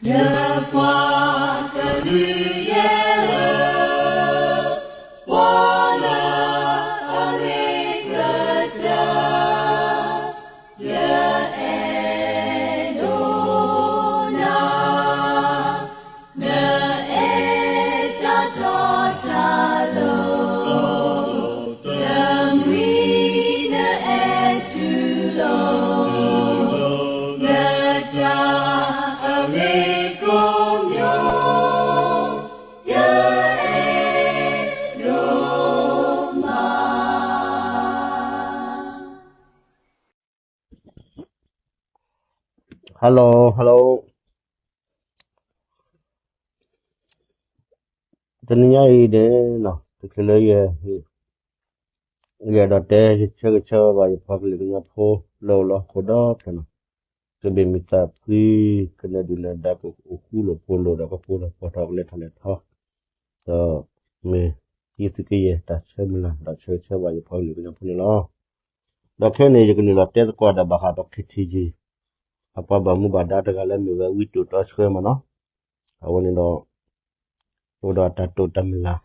ယပှၤကလုာ်ယဲၢ်ဧၢ, ကွၢ်လၢအဂ့ၤကတၢၢ် ယအဲၣ်ဒိးနၤ, နအဲၣ်တၢ်တီတၢ်လိၤ, တမှံၤနအဲၣ်တူၢ်လိာ်, နတၢ်အဂ့ၤကိးမံၤ, ယအဲၣ်ဒိးမး Hello, hello. တနံၤညါအံၤန့ၣ် တချုးလၢယ ယအဲၣ်ဒိးတဲ ယဆၢဂ့ၤဆၢဝါဘၣ် ယပှၤကလုာ်ကညီဖိလၢအိၣ်လၢဟီၣ်ခိၣ်ဒီဖျၢၣ်န့ၣ်, ကဘၣ်မုာ်သးဖှံ ကနၣ်ဒုၣ်နၢၤဒါ ကအိၣ်ဃူလိာ်ဖိးလိာ်ဒီး ကပိာ်ထီၣ်ပီထီၣ် ကလဲၤထီၣ်လဲၤထီ ဒီးမ့ၢ်ကယဲၢ်သုးကယဲၢ်တၢ်ဆၢမုၢ်လၢ် ဒီးဆၢဂ့ၤဆၢဝါယပှၤကလုာ်ကညီဖိန့ၣ်လီၤ. ဒီးခဲအံၤန့ၣ် ယကနုာ်လီၤတဲသကိးဒီးဘၣ်ဃးဒီး ခ့ထံကံ အပှၤဘၣ်မူဘၣ်ဒါတဂၤလၢမ့ၢ်ဝဲဝံတိာ်တီဆှၢမ့ၢ်နီၤ, အဝဲန့ၣ်ဒီး အိၣ်ဒီးတၢ်တိာ်တၢ်မုၢ်လၢ်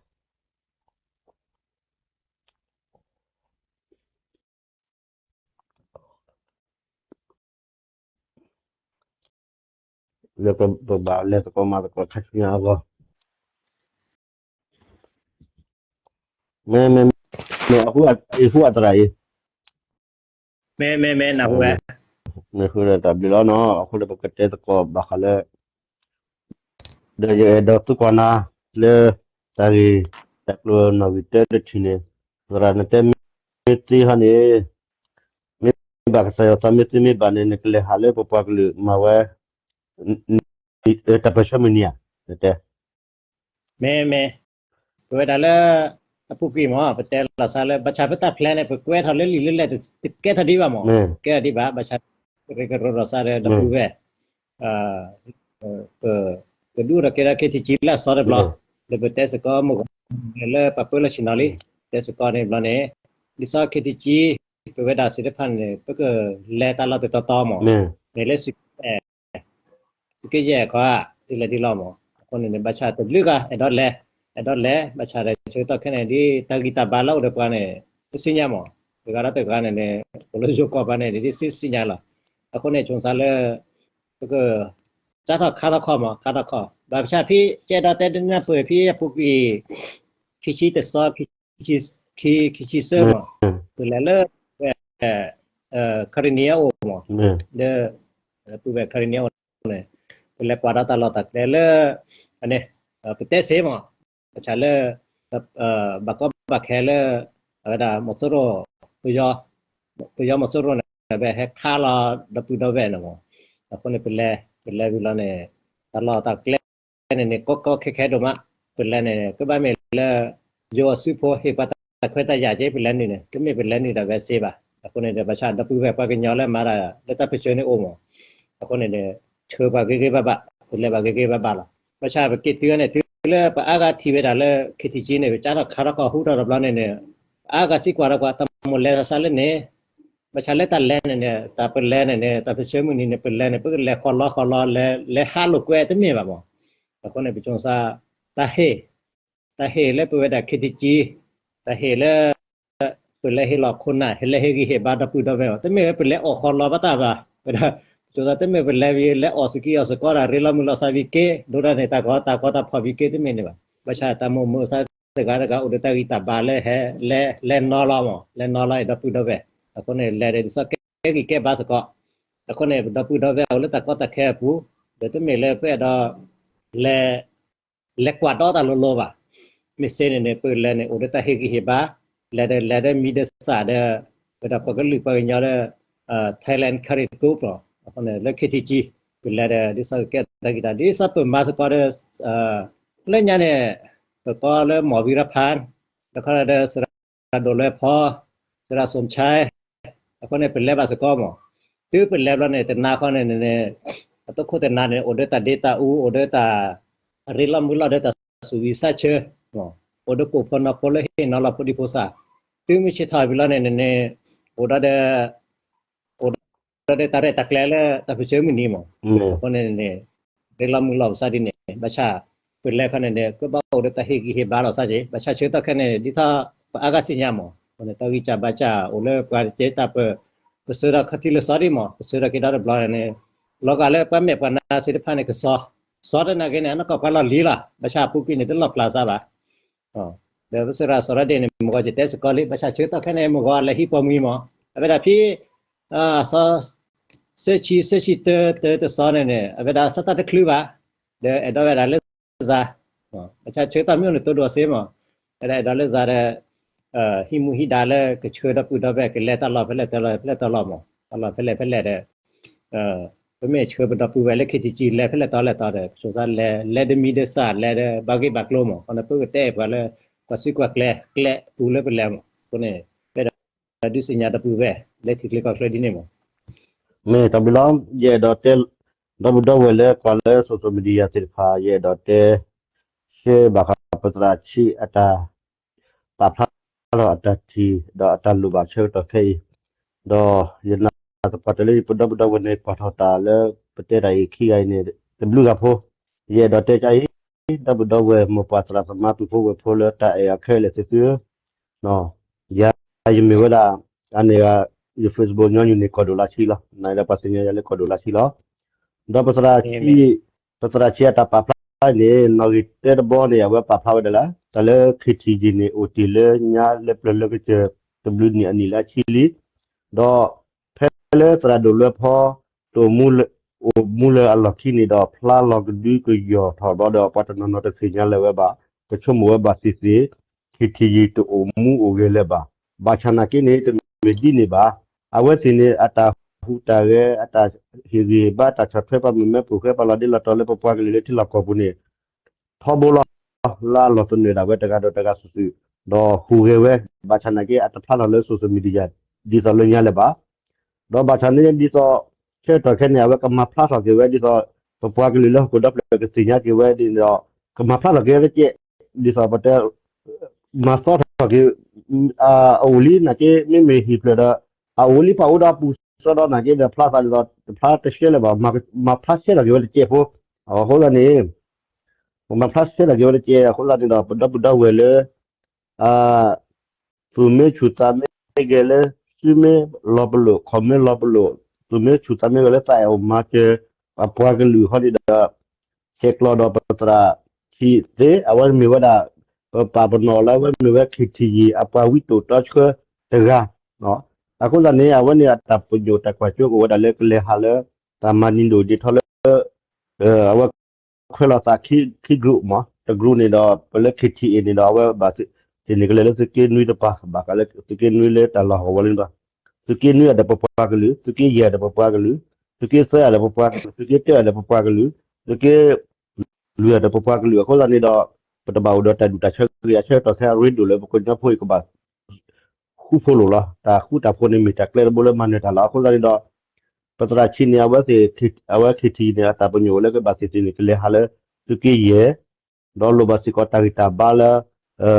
လၢပဘၣ်လဲၤသကိးမၤသကိးခါဆူညါအဂီၢ်, မ့ၢ် မ့ၢ် မ့ၢ်အဃိ အံၤဃိအသရၣ်အံၤ, မ့ၢ် မ့ၢ် မ့ၢ်နၢ်ဟူဝဲ, မ့ၢ်ဃုဒီးတၢ်ဘျုးလီၤနီၤ, အဃိဒီးပကတဲသကိးဘၣ်ဃးလၢ ဒီးယအဲၣ်ဒိးသံကွၢ်နၤလၢ တၢ်ဂ့ၢ် တၢ်ကျိၤနီၣ်ဂံၢ်တၢတထံၣ်န့ၣ်, သရၣ်နတဲမ့ၢ်သ့ဟီန့ၣ်, မ့ၢ်ဘၣ်ကစၢ်ယွၤသးမ့ၢ်သ့မ့ၢ်ဘၣ်န့ၣ် နကလဲၤဟးလၢပပှၤကလုာ်မၤဝဲ တၢ်ပၢၢ်ဆၢမုၢ်နံၤဧါ, နတဲ မ့ၢ် မ့ၢ် ပဝဲဒၣ်လၢ အပူၤကွံာ်မ့ၢ် ပတဲလီၤစၢ်လၢ ဘၣ်ဆၣ်ပတၢ် plan န့ၣ် ပကွဲထီၣ်လၢလံာ်လၢလဲၢ် တကဲထီၣ်ဒံးဘၣ်မ့ၢ် ကဲထီၣ်ဒံးဘၣ် ဘၣ်ဆၣ် ပကရၢကရိဒီးစၢ်ဒီး ဒီပုၢ်ဝဲၢ် ပ ပဒုးအိၣ်ထီၣ်က့ၤဒီး ခ့ထံကံ လၢအစီတဘျီ ဒီးပတဲစ့ၢ်ကီးမုၢ်ဂီၤလၢပှၤပၢလီၢ်ဆ့ၣ်နီၤလံ တဲစ့ၢ်ကီးန့ၣ်ဘျီန့ၣ် ဒ်သိးခ့ထံကံ ပဝဲဒၣ်သ့ၣ်တဖၣ်န့ၣ် ပကလဲၤတၢ်လီၢ်တတီၤတီၤမ့ၢ် န့ၣ်လၢ သုးက့ယဲၢ်ခီဧါ ဒ်လဲၣ်ဒ်လဲၣ်မ့ၢ် အဃိန့ၣ်န့ၣ် ဘၣ်ဆၣ်တဘျုးဂၤ အဲၣ်ဒိးလဲၤ အဲၣ်ဒိးလဲၤ ဘၣ်ဆၣ်ဒီးဆၢကတီၢ်ခဲအံၤန့ၣ် ဒ်တၢ်ဂံၢ်တၢ်ဘါလၢအိၣ်ဒီးပှၤန့ၣ် တသ့ၣ်ညါမ့ၢ် တဂၤဒီးတဂၤန့ၣ်န့ၣ် အိၣ်လၢယိၤကီၢ်ပှၤန့ၣ် ဒ်သ့ၣ်ညါလီၤ အဃိန့ၣ် ဆိမိၣ်သးလၢ ပက စးထီၣ်ခါထီၣ်ခီမ့ၢ် ခါထီၣ်ခီ ဘၣ်ဆၣ်ဖဲ ကဲဒီးတဲဒ်နၢ်ပၢၢ်ဖဲအပူၤကွံာ် ခံဆံတသီ ခံဆံသၢမ့ၢ် ပလဲၤလၢ ခရံာ်နံၤအအိၣ်မ့ၢ် ဒီး ပုၢ်ဝဲၢ်ခရံာ်နံၤအအိၣ်န့ၣ် ပလဲၤကွၢ်ဒီးတၢ်လီၢ်တၢ်ကျဲလၢ အန့ၣ် ပတဲစ့ၢ်မ့ၢ် ဘၣ်ဆၣ်လၢ ဘၣ်ကီဘၣ်ခဲလၢ အဝဲဒၣ်မီၤစိရိၤ ပယီၤ ပယီၤမီၤစိရိၤန့ၣ် ဟဲခးလီၤဒီပုၢ်ဒီဝဲၢ်န့ၣ်မ့ၢ် အဃိန့ၣ် ပလဲၤ ပလဲၤဝံၤလီၤန့ၣ် တၢ်လီၢ်တၢ်ကျဲန့ၣ်န့ၣ် ကီကီခဲခဲဒိၣ်မး ပလဲၤန့ၣ် ကဘၣ်မ့ၢ်လၢ ယိၤအစုဖိဟ့ၣ်ပှၤတၢ်ခွဲးတၢ်ယာ်က့ ပလဲၤနုာ်န့ၣ် တမ့ၢ်ပလဲၤနုာ်ဒၣ်ဝဲစ့ဘၣ် အဃိန့ၣ်ဒီး ဘၣ်ဆၣ်ဒီပုၢ်ဝဲၢ်ပှၤကညီလၢမၤတၢ်လၢတၢ်ပၢၢ်ဆၢန့ၣ်အိၣ်မ့ၢ် အဃိန့ၣ်ဒီး ဆှၢပှၤဂ့ၤဂ့ၤဘၣ်ဘၣ် ပလဲၤဘၣ်ဂ့ၤဂ့ၤဘၣ်ဘၣ်လီၤ ဘၣ်ဆၣ်ပက့ၤတုၤန့ၣ် တုၤလၢပအါဂၤထံၣ်ဝဲဒၣ်လၢ ခ့ထံကံန့ၣ် ပကးထီၣ်ခါထီၣ်ခီဟူထီၣ်တဘျီန့ၣ်န့ၣ် ပအါဂၤစံးကွၢ်ဒီးပှၤ တၢ်မိၣ်လဲၤသးစးလၢန့ၣ် ဘၣ်ဆၣ်လၢတၢ်လဲၤန့ၣ်န့ၣ် တၢ်ပလဲၤန့ၣ်န့ၣ် တၢ်ပၢၢ်ဆၢမုၢ်နံၤန့ၣ် ပလဲၤန့ၣ် ပကလဲၤဃီလီဃီလီ လဲၤဟးလိာ်ကွဲတမ့ၢ်ဘၣ်မ့ၢ် အဃိန့ၣ် ပဆိမိၣ်သး တၢ်ဟ့ၣ် တၢ်ဟ့ၣ်လၢပဝဲဒၣ် ခ့ထံကံ တၢ်ဟ့ၣ်လၢ ပလဲၤဟ့ၣ်လီၤခိၣ်နၢ် ဟ့ၣ်လဲၤဟ့ၣ်ဂံၢ်ဟ့ၣ်ဘါဒီပုၢ်ဒီဝဲၢ်အီၤ တမ့ၢ်ဝဲပလဲၤအီၣ်ဃီလီဘၣ်တၢ်ဘၣ် ဝဲဒၣ် ပဆိမိၣ်သး တမ့ၢ်ပလဲၤဝံၤ လဲၤအီၣ်စကံအီၣ်စကီတၢ် ရ့လီၤမုၢ်လီၤစးဝံၤက့ ဒိၣ်တၢ်န့ၣ် တၢ်ကီတၢ်ဖီၣ်ဝံၤက့တမ့ၢ်န့ၣ်ဘၣ် ဘၣ်ဆၣ်တၢ်မိၣ်မုာ်စးတဂၤတဂၤ အိၣ်ဒီးတၢ်ဂံၢ်တၢ်ဘါလၢဟဲ လဲၤ လဲၤနီၤလီၤမ့ၢ် လဲၤနီၤလီၤအံၤဒီပုၢ်ဒီဝဲၢ် အဃိန့ၣ် လဲၤဒီးဒ်သိးကဲဂံၢ်ကဲဘါစ့ၢ်ကီး အဃိန့ၣ် ပဒီပုၢ်ဒီဝဲၢ်အိၣ်လၢတၢ်ကီတၢ်ခဲအပူၤ ဒီးတမ့ၢ်လၢပအဲၣ်ဒိး လဲၤ လဲၤကွၢ်ဒီးတၢ်လိၤလိၤဘၣ်. မ့ၢ်စ့န့ၣ်န့ၣ် ပလဲၤန့ၣ် အိၣ်ဒီးတၢ်ဟ့ၣ်ဂံၢ်ဟ့ၣ်ဘါ, လဲၤဒီး လဲၤဒီးမံၤဒီးသၣ်ဒီး ပဒီးပှၤကလုာ်ပှၤကညီဒီး Thailand Charity Group လီၤ. အဃိန့ၣ် လၢ ခ့ထံကံ ပလဲၤဒီးဒ်သိးကကဲတၢ်ဂံၢ်တၢ် ဒ်သိးပမၤစ့ၢ်ကီးဒီး လၢညါန့ၣ် ပကိးလၢ မီၢ်ဝံရဖၣ် ဒီးခီဒီး သရၣ်ဒိၣ်လွဲဖီ သရၣ်စိၣ်ဆဲ အဃိန့ၣ် ပလဲၤဘၣ်စ့ၢ်ကီးမး, တုၤပလဲၤဘျီန့ၣ် တနၤဃီန့ၣ်န့ၣ် အတခိၣ်တနၤန့ၣ် အိၣ်ဒီးတၢ်ဒ့တၢ်အူ အိၣ်ဒီးတၢ် အရ့လီၤမုၢ်လီၤဒီးတၢ်သူၣ်ဝံၤသးဆၢ, အိၣ်ဒီးကိၣ်ဖိနီၢ်ဖိလၢဟ့ၣ်နီၤလီၤဖိဒံဖိသၣ်, တုၤမုၢ်ဆ့ၣ်ထီၣ်ဝံၤလီၤန့ၣ်န့ၣ် အိၣ်ဒီး အိၣ်ဒီးတၢ်ရဲၣ်တၢ်ကျဲၤလၢတၢ်ပၢၢ်ဆၢမုၢ်နံၤမး, အဃိန့ၣ်န့ၣ် ရ့လီၤမုာ်လီၤပသးဒ်န့ၣ် ဘၣ်ဆၣ် ပလဲၤခီန့ၣ်န့ၣ် ကဘၣ်အိၣ်ဒီးတၢ်ဟ့ၣ်ဂံၢ်ဟ့ၣ်ဘါလီၤသးက့ ဘၣ်ဆၣ်ဆၢကတီၢ်ခဲအံၤန့ၣ် ဒ်သိးပအါဂၤသ့ၣ်ညါမး အဃိန့ၣ် တၢ်ဂံၢ်စၢ်ဘါစၢ် အိၣ်လၢပှၤတကဲတၢ်ပၢ ပဆၢဒီးခီၣ်ထံးလၢစီၤဒ်မး ပဆၢဒီးက့ၤဒီတဘျီန့ၣ်န့ၣ် လီၤဂာ်လၢပှၤမဲာ်ပှၤနါသ့ၣ်တဖၣ်န့ၣ် ကစီၤ စီၤတနာ်က့န့ၣ် အနီၢ်ကီၢ်ပှၤလီၢ်လံၤလီၤ ဘၣ်ဆၣ်အပူၤကွံာ်န့ၣ် တလီၣ်ဖျါစၢ်ဘၣ် ဒီးပစရၣ်စီၤရၣ်ဒ့ၣ်န့ၣ် မုၢ်ဂီၤယတဲစ့ၢ်ကီးလံ ဘၣ်ဆၣ်ဆၢကတီၢ်ခဲအံၤန့ၣ် မုၢ်ဂီၤလဲၤဟံးပိာ်မုၣ်မး အဝဲဒၣ်ဖဲ စီၤ သၢဆံ သၢဆံတၢ တၢတစီန့ၣ်န့ၣ် အဝဲဒၣ်စၢ်တၢ်တချုးဘၣ် ဒီးအဲၣ်ဒိးဝဲဒၣ်လၢယၤ ဘၣ်ဆၣ်ဆၢကတီၢ်မ့ၢ်အိၣ်န့ၣ် တိဒိၣ်စ့မး ဝဲဒၣ်အဲၣ်ဒိးလၢယၤဒီး ဟံးမူဟံးဒါလၢကဆှၢဒီပုၢ်ဒီဝဲၢ် ကလဲၤတၢ်လီၢ်ဖဲလဲၣ်တၢ်လီၢ်ဖဲလဲၣ်တၢ်လီၢ်မး တၢ်လီၢ်ဖဲလဲၣ်ဖဲလဲၣ်ဒီး ပမ့ၢ်ဆှၢပဒီပုၢ်ဝဲၢ်လၢ ခ့ထံကံ လဲၤဖဲလဲၣ်တၢ်လီၢ်လဲၣ်တၢ်လီၢ်ဒီး ကစၢ်လဲၤ လဲၤတမံၤဒီးစၢ် လဲၤဒီးဘၣ်ဂ့ၢ်ဘၣ်ကျိၤမး အဃိန့ၣ် ပကတဲပှၤလၢ ကွၢ်စုကွၢ်ကျဲ ကျဲပူၤလၢပလဲၤမး အဃိန့ၣ် ပအဲၣ်ဒိးဒုးသ့ၣ်ညါဒီပုၢ်ဝဲၢ် လၢထံချၢကီၢ်ချၢဒ်န့ၣ်မး မ့ၢ်တၢ်ဘျုးလီၤ ယအဲၣ်ဒိးတဲ ဒီပုၢ်ဒီဝဲၢ်လၢကွၢ်လၢ social media သ့ၣ်တဖၣ် ယအဲၣ်ဒိးတဲ ရှဲဘၣ်ဃးပသရၣ်ဆံးအတၢ် ပာ်ဖျါထီၣ်အတၢ်ထံၣ် ဒီးအတၢ်လိၣ်ဘၣ်ဆၢကတီၢ်ခဲအံၤ, ဒီးယနာ်သပှၢ်တၢၢ်လၢပဒီပုၢ်ဒီဝဲၢ်န့ၣ် ကွၢ်ထီၣ်တၢ်လၢပတဲတၢ်အံၤခံဂၤအံၤန့ၣ် တဘျုးဂၤဖိ, ယအဲၣ်ဒိးတဲကအံၤ, ဒီပုၢ်ဒီဝဲၢ်မိၢ်ပၢ်သရၣ်သမါပုၢ်ဖိဝဲၢ်ဖိလၢတၢ်အဲၣ်အီၤခဲလၢာ်သ့ၣ်သုဧၢ, ယၤယမ့ၢ်ဝဲဒၣ် အန့ၣ်ဂၤ ယ Facebook ညီနုၢ်န့ၣ် ကီၢ်ဒိၣ်လါဆံလီၤ, နဒီးပှၤသ့ၣ်ညါယၤလၢကီၢ်ဒိၣ်လါဆံလီၤ. ဒီးပသရၣ်ဆံး ပသရၣ်ဆံးအတၢ်ပာ်ဖျါန့ၣ် နီၣ်ဂံၢ်တၢတဘီန့ၣ် အဝဲပာ်ဖျါဝဲဒၣ်လၢ တၢ်လၢ ခ့ထံယံၤန့ၣ် အိၣ်တ့ၢ်လၢညါလၢပျၢၤလၢကစၢၢ် တဘျုးနံၣ်အနံၣ်လၢအဆံလံ, ဒီးဖဲလၢသရၣ်ဒိၣ်လွဲဖီ တအိၣ်မူလၢ အိၣ်မူလၢအလီၢ်ခံန့ၣ်ဒီး ဖျါလီၤကဒုကယီၢ်ထီၣ်ဘျီဒီး ပှၤတနီၤနီၤတသ့ၣ်ညါလၢၤဝဲဘၣ်, တဆိကမိၣ်ဝဲဘၣ်သ့ၣ်သ့ၣ်, ခ့ထံယံၤတအိၣ်မူအိၣ်ဂဲၤလၢၤဘၣ်. ဘၣ်ဆၣ်နာ်က့န့ၣ် တမ့ၢ်ဒ်န့ၣ်ဘၣ်. အဝဲသ့ၣ်န့ၣ် အတၢ်ဟူးတၢ်ဂဲၤ အတၢ်ဟ့ၣ်ဂံၢ်ဟ့ၣ်ဘါ တၢ်ဆီၣ်ထွဲပှၤမုၣ်မဲပိာ်ဃဲ ပှၤလီၤဒ့လီၤတီၤလၢပပှၤကလုာ်လၢထံလီၢ်ကီၢ်ပူၤန့ၣ် ထီဘိလီၤ. လၢအလီၢ်သနၢၣ်ဒၣ်ဝဲတဂၤဒီးတဂၤစုာ်စုာ်, ဒီးဟူးဂဲၤဝဲ, ဘၣ်ဆၣ်နာ်က့ အတဖျါထီၣ်လၢ social media ဒ်သိးလၢညါလၢၤဘၣ်. ဒီးဘၣ်ဆၣ်န့ၣ် ဒ်သိး ဆၢကတီၢ်ခဲအံၤန့ၣ် အဝဲကမၤဖျါထီၣ်က့ၤဝဲ ဒ်သိး ပပှၤကလုာ်လၢဟီၣ်ခိၣ်ဒီဖျၢၣ်ကသ့ၣ်ညါက့ၤဝဲဒ်န့ၣ်ဒီး ကမၤဖျါထီၣ်က့ၤဝဲတက့ၢ်, ဒ်သိးပတဲ မၤသီထီၣ်က့ၤ အအိၣ်လံနာ်က့ မ့မ့ၢ်ဟံၣ်ဖျၢၣ်ဒီး အအိၣ်လံပှၤအိၣ်ဒီးအပူၤစီဒီးနာ်က့ဒီး ဖျါသးဒ်သိး တဖျါတရှဲလၢၤဘၣ်, မၤဖျါဆှဲထီၣ်က့ၤဝဲတကဲးဖိ, အဃိသတးန့ၣ် ပမၤဖျါဆှဲထီၣ်က့ၤဝဲတကဲး အဃိသတးန့ၣ်ဒီး ပဒီပုၢ်ဒီဝဲၢ်လၢ သူၣ်မ့ၢ်ဆူၣ်သးမ့ၢ်ဂဲၤလၢ စုမ့ၢ်လီၤပလိာ် ခီၣ်မ့ၢ်လီၤပလိာ် သူၣ်မ့ၢ်ဆူၣ်သးမ့ၢ်ဂဲၤလၢသးအဲၣ်အိၣ်မၤစၢၤ အပှၤကလုာ်ဟီဒ်ဒီး ဆဲးကျိးဒီးပသရၣ်ဆံးသ့ အဝဲမ့ၢ်ဝဲဒၣ် ပပာ်ပနီၣ်လၢအဝဲမ့ၢ်ဝဲ ခ့ထံယံၤ အပှၤဝံတိာ်တီဆှၢတဂၤ, အဃိသတးန့ၣ် အဝဲန့ၣ်အတၢ်ပညိၣ်တၢ်ကွၢ်စိကအိၣ်ဝဲဒၣ်လၢကလဲၤဟးလၢ တၢ်မၤနံၤဒိၣ်ဒ်ထီလၢ အဝဲခွဲးလီၤသးခံ group မး, တ group န့ၣ်ဒီး ပလၢ ခ့ထံယံၤ န့ၣ်ဒီး အဝဲဘၣ်သ့ၣ်န့ၣ်ကလဲၤလၢသုးက့နွံတပၤ ဘၣ်ဃးလၢသုးက့နွံလၢတၢ်လီၢ်ဟီၣ်ကဝီၤလၢန့ၣ်ဒီး သုးက့နွံအဒီးပပှၤကလုာ်, သုးက့ယဲၢ်အဒီးပပှၤကလုာ်, သုးက့သၢအဒီးပပှၤကလုာ်, သုးက့တၢအဒီးပပှၤကလုာ်, သုးက့ လွံၢ်အဒီးပပှၤကလုာ်အဃိသတးန့ၣ်ဒီး ပတဘၣ်အိၣ်ဒီးတၢ်ဒူၣ်တၢ်ဆၢဂ့ၤအဆၢကတီၢ်ခဲအံၤ အရ့ဒိၣ်လၢပကညီဖိအံၤကဘၣ် ဃူဖိးလိာ်လီၤ. တၢ်ဃူတၢ်ဖိးန့ၣ်မ့ၢ်တၢ်ကျဲတဘိလၢမၤနၢၤတၢ်လီၤ. အဃိသတးန့ၣ်ဒီး ပသရၣ်ဆံးန့ၣ် အဝဲသ့ၣ် အဝဲ ခ့ထံယံၤ န့ၣ် အတၢ်ပညိၣ်အိၣ်လၢကဘၣ်သ့ၣ်သ့ၣ်န့ၣ် ကလဲၤဟးလၢ သုးက့ယဲၢ် ဒီးလိၣ်ဘၣ်စ့ၢ်ကီးတၢ်ဂံၢ်တၢ်ဘါလၢ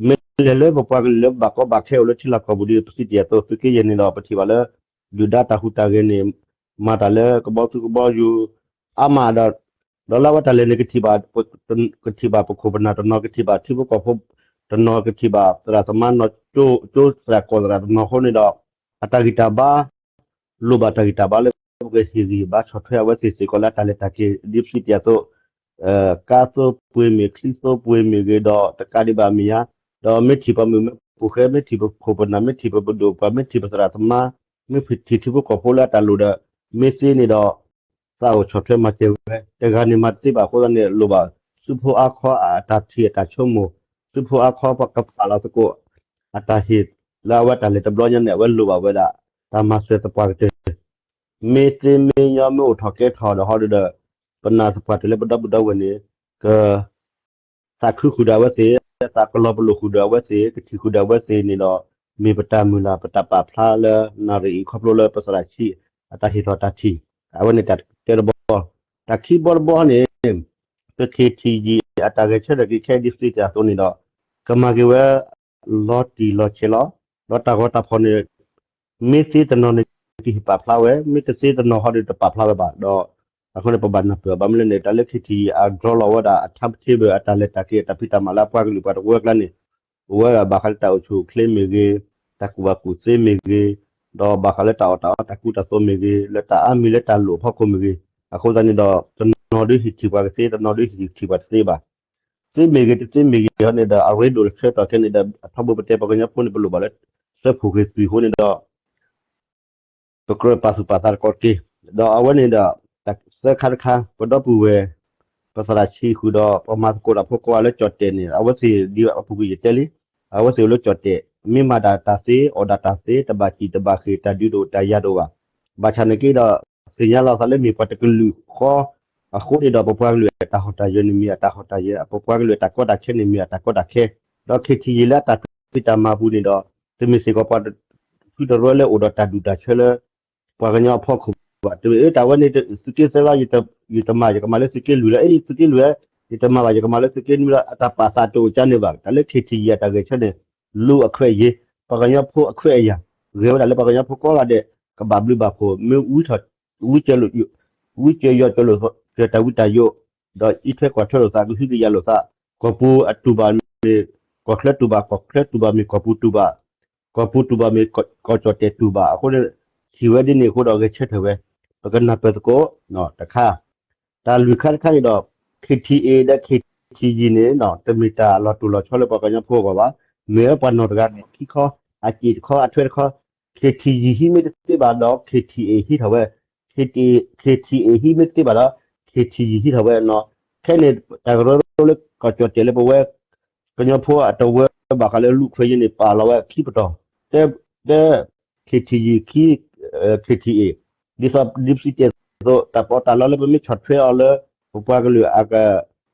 မ့ၢ်လဲၤလၢပပှၤကလုာ်လၢဘၣ်ကီဘၣ်ခဲအိၣ်လၢထံလီၢ်ကီၢ်ပူၤဒ်ပစံးတ့ၢ်အသိး သုးက့ယဲၢ်န့ၣ်ဒီး ပထံၣ်ဘၣ်လၢ ဒုၣ်ဒါတၢ်ဟူးတၢ်ဂဲၤန့ၣ် မၤတၢ်လၢကဘီသူကဘီယူၤ အါမးဒီး ဒီးလၢအဝဲတၢ်လဲၤန့ၣ် ကထံၣ်ဘၣ် ကထံၣ်ဘၣ်ပခိၣ်ပနၢ်တနီၤ ကထံၣ်ဘၣ်ထံဖိကီၢ်ဖိတနီၤ ကထံၣ်ဘၣ်သရၣ်သမါနီၢ်ကၠိ ကၠိသရၣ်ကီၢ်သရၣ်တနီၤအဃိန့ၣ်ဒီး အတၢ်ဂံၢ်တၢ်ဘါ လိၣ်ဘၣ်တၢ်ဂံၢ်တၢ်ဘါလၢပကဟ့ၣ်ဂံၢ်ဟ့ၣ်ဘါဆီၣ်ထွဲအဝဲသ့ၣ်စ့ၢ်ကီးလၢအတၢ်လဲၤတၢ်က့ၤ ဒ်ပစံးတ့ၢ်အသိး ကါသိပှ့ၤမ့ၢ်ချံသိပှ့ၤမ့ၢ်ဂ့ၤဒီး တကးဒံးဘၣ်မ့ၢ်ယါ, ဒီးမ့ၢ်ထံၣ်ပှၤမုၣ်မဲပိာ်ဃဲ မ့ၢ်ထံၣ်ပခိၣ်ပနၢ် မ့ၢ်ထံၣ်ပပဒိၣ်ပှၤ မ့ၢ်ထံၣ်ပသရၣ်သမါ မ့ၢ်ထံၣ်ထံဖိကီၢ်ဖိလၢအတၢ်လိၣ်ဒီး မ့ၢ်သ့န့ၣ်ဒီး သးအိၣ်ဆီၣ်ထွဲမၤစၢၤဝဲ တဂၤန့ၣ်မၤတသ့ဘၣ်အဃိသတးန့ၣ် လိၣ်ဘၣ် သုးဖိအါခီအတၢ်ထံၣ်အတၢ်ဆိကမိၣ် သုးဖိအါခီပကပာ်လီၤသကိး အတၢ်ဟ့ၣ်လၢအဝဲတၢ်လဲၤတဘျီညါန့ၣ် အဝဲလိၣ်ဘၣ်ဝဲဒၣ် တၢ်မၤစၢၤသပှၢ်ကတၢၢ် မ့ၢ်သ့မ့ၢ်ညီမ့ၢ်အိၣ်ထီၣ်ကဲထီၣ်ဒီးဟီဒီး ပနာ်သပှၢ်တၢၢ်လၢပဒီပုၢ်ဒီဝဲၢ်န့ၣ် က သးခုဃုာ်ဒီးအဝဲသ့ၣ်, သးကလီၤပလိာ်ဃုာ်ဒီးအဝဲသ့ၣ်, ကထံၣ်ဃုာ်ဒီးအဝဲသ့ၣ်န့ၣ်ဒီး မ့ၢ်ပတၢ်မုၢ်လၢ် ပတၢ်ပာ်ဖျါလၢနၣ်ရံၣ်အံၤခီဖျိလၢပသရၣ်ဆံး အတၢ်ဟ့ၣ်ထီၣ်တၢ်ထံၣ်, အဝဲန့ၣ်တၢ်တဲတဘီ, တၢ်ခံဘီတဘီန့ၣ် ပခ့ထံယံၤအတၢ်ဂဲၤဆၢထၢၣ်က့ၤခဲအံၤဒ်သိးတ့ၢ်အသိးန့ၣ်ဒီး ကမၤက့ၤဝဲ လီၤတံၢ်လီၤဆဲးလီၤ. ဒီးတၢ်ဂီၤတၢ်ဖီၣ်န့ၣ် မ့ၢ်သ့တနီၤန့ၣ် ကဟ့ၣ်ပာ်ဖျါဝဲ, မ့ၢ်တသ့တနီၤဟီဒီးတပာ်ဖျါဝဲဘၣ်. ဒီး အဃိန့ၣ် ပဘၣ်နၢ်ပၢၢ် ဘၣ်မနုၤလဲၣ်န့ၣ် တၢ်လၢ KTG အ draw လီၤဝဲဒၣ် အ timetable အတၢ်လဲၤတၢ်က့ၤ အတၢ်ဖံးတၢ်မၤလၢအပှၤကလုာ်ပှၤတဝၢကျါန့ၣ် အိၣ်ဝဲဒၣ်ဘၣ်ဃးလၢတၢ်အိၣ်ဆူၣ်အိၣ်ချ့မ့ၢ်ဂ့ၤ, တၢ်ကူၣ်ဘၣ်ကူၣ်သ့မ့ၢ်ဂ့ၤ, ဒီးဘၣ်ဃးလၢတၢ်အီၣ်တၢ်အီတၢ်ကူတၢ်သိးမ့ၢ်ဂ့ၤ, လၢတၢ်အါမံၤလၢတၢ်လိၣ်အဖီခိၣ်မ့ၢ်ဂ့ၤ, အဃိသတးန့ၣ်ဒီး တနီၤဒုးဟ့ၣ်ထံၣ်ပှၤကသ့, တနီၤဒုးဟ့ၣ်ထံၣ်ပှၤတသ့ဘၣ်. သ့မ့ၢ်ဂ့ၤတသ့မ့ၢ်ဂ့ၤဟီန့ၣ်ဒီး အရ့ဒိၣ်တဆၢကတီၢ်ခဲအံၤန့ၣ်ဒီး အထီဘိပတဲပှၤကညီဖိန့ၣ် ပလိၣ်ဘၣ်လၢ စၢဖှိၣ်က့ၤသွံၣ်အဃိန့ၣ်ဒီး ပကြၢးပာ်သူၣ်ပာ်သးတကီတက့ၢ်. ဒီးအဝဲန့ၣ်ဒီး တၢ်သၢခါတခါ ပဒီပုၢ်ဝဲၢ် ပသရၣ်ဆံးဃုာ်ဒီး ပမၤသကိးတၢ်ဖိကိးဂၤလၢကၠီၣ်တဲာ်န့ၣ် အဝဲသ့ၣ်ဒ်အပူၤကွံာ်ယတဲလံ, အဝဲသ့ၣ်အိၣ်လၢကၠီၣ်တဲာ် မ့ၢ်မၤဒၣ်တၢ်သ့ အီၣ်ဒၣ်တၢ်သ့ တဘၣ်စံၣ်တဘၣ်ဃ့ၢ် တၢ်ဒုးတအိၣ်တၢ်ယၤတအိၣ်ဘၣ်. ဘၣ်ဆၣ်နာ်က့ဒီး သ့ၣ်ညါလီၤသးလၢမ့ၢ်ပှၤတကလုာ်ဃီ အဃိန့ၣ်ဒီး ပပှၤကလုာ်အတၢ်ဟီၣ်တၢ်ယၢၤန့ၣ်မ့ၢ်အတၢ်ဟီၣ်တၢ်ယၢၤ, ပပှၤကလုာ်အတၢ်ကီတၢ်ခဲန့ၣ်မ့ၢ်အတၢ်ကီတၢ်ခဲ, ဒီး KTG လၢအတၢ်ဖံးတၢ်မၤပူၤန့ၣ်ဒီး တမ့ၢ်စ့ၢ်ကီးပှၤတဖုတရၢလၢအိၣ်ဒီးတၢ်ဒူၣ်တၢ်ဆၢလၢ ပှၤကညီအဖီခိၣ်ဘၣ်. တမ့ၢ်အတၢ်ဝဲန့ၣ် သုးက့သၢလီၤ ယတမၤ ယကမၤလၢသုးက့လွံၢ်လီၤ, အ့ သုးက့လွံၢ် ယတမၤဘၣ် ယကမၤလၢသုးက့နွံလီၤ, အတၢ်ပာ်သးတအိၣ်ကါန့ၣ်ဘၣ်. တၢ်လၢ KTG အတၢ်ဂဲၤဆၢန့ၣ် လူ့အခွင့်အရေး, ပှၤကညီဖိအခွင့်အရေး ဂဲၤဝဲဒၣ်လၢပှၤကညီဖိကိးဂၤဒဲး ကဘၣ်ဘျုးဘၣ်ဖှိၣ် မ့ၢ်ဝံထီၣ် ဝံကၢၤလိာ် ဝံကၢၤယီၤကၢၤလိာ် ကၢၤတၢ်ဝံတၢ်ယိး, ဒီးအံးထွဲကွၢ်ထွဲလိာ်သး ကဟုကယာ်လိာ်သး, ကီၢ်ပူၤအတူၢ်ဘၣ်မ့ၢ် ကီၢ်ချၢတူၢ်ဘၣ်, ကီၢ်ချၢတူၢ်ဘၣ်မ့ၢ်ကီၢ်ပူၤတူၢ်ဘၣ်, ကီၢ်ပူၤတူၢ်ဘၣ်မ့ၢ်ကီၢ်ကၠီၣ်တဲာ်တူၢ်ဘၣ်. အဃိန့ၣ် ထံၣ်ဝဲဒ်န့ၣ်အဃိဒီး ဂဲၤဆၢထၢၣ်ဝဲ ပကနၢ်ပၢၢ်သကိး တခါ တၢ်လွံၢ်ခါတခါန့ၣ်ဒီး KTA ဒီး KTG န့ၣ် တမ့ၢ်တၢ်လီၤတိၢ်လီၤဆီလၢပှၤကညီဖိအဂီၢ်ဘၣ်. မ့ၢ်ဝဲပှၤနီၢ်တဂၤန့ၣ် ခံခီ အစ့ၣ်တခီ အထွဲတခီ, KTG ဟံးမ့ၢ်တသ့ဘၣ်ဒီး KTA ဟံးထီၣ်ဝဲ, KTA ဟံးမ့ၢ်တသ့ဘၣ်ဒီး KTG ဟံးထီၣ်ဝဲနီၤ. ခဲန့ၣ် တၢ်ကရၢကရိလၢကီၢ်ကၠီၣ်တဲာ်လၢပဝဲ ကညီဖိအတဝၢဘၣ်ဃးလၢလူ့အခွင့်အရေးန့ၣ် ပာ်လီၤဝဲခံပတီၢ်, တၢ တၢ KTG ခံ KTA ဒ်သိး ဒ်ပစံးတဲသိး တၢ်ပီးတၢ်လီလၢပမ့ၢ်ဆီၣ်ထွဲအီၤလၢ ပပှၤကလုာ်အက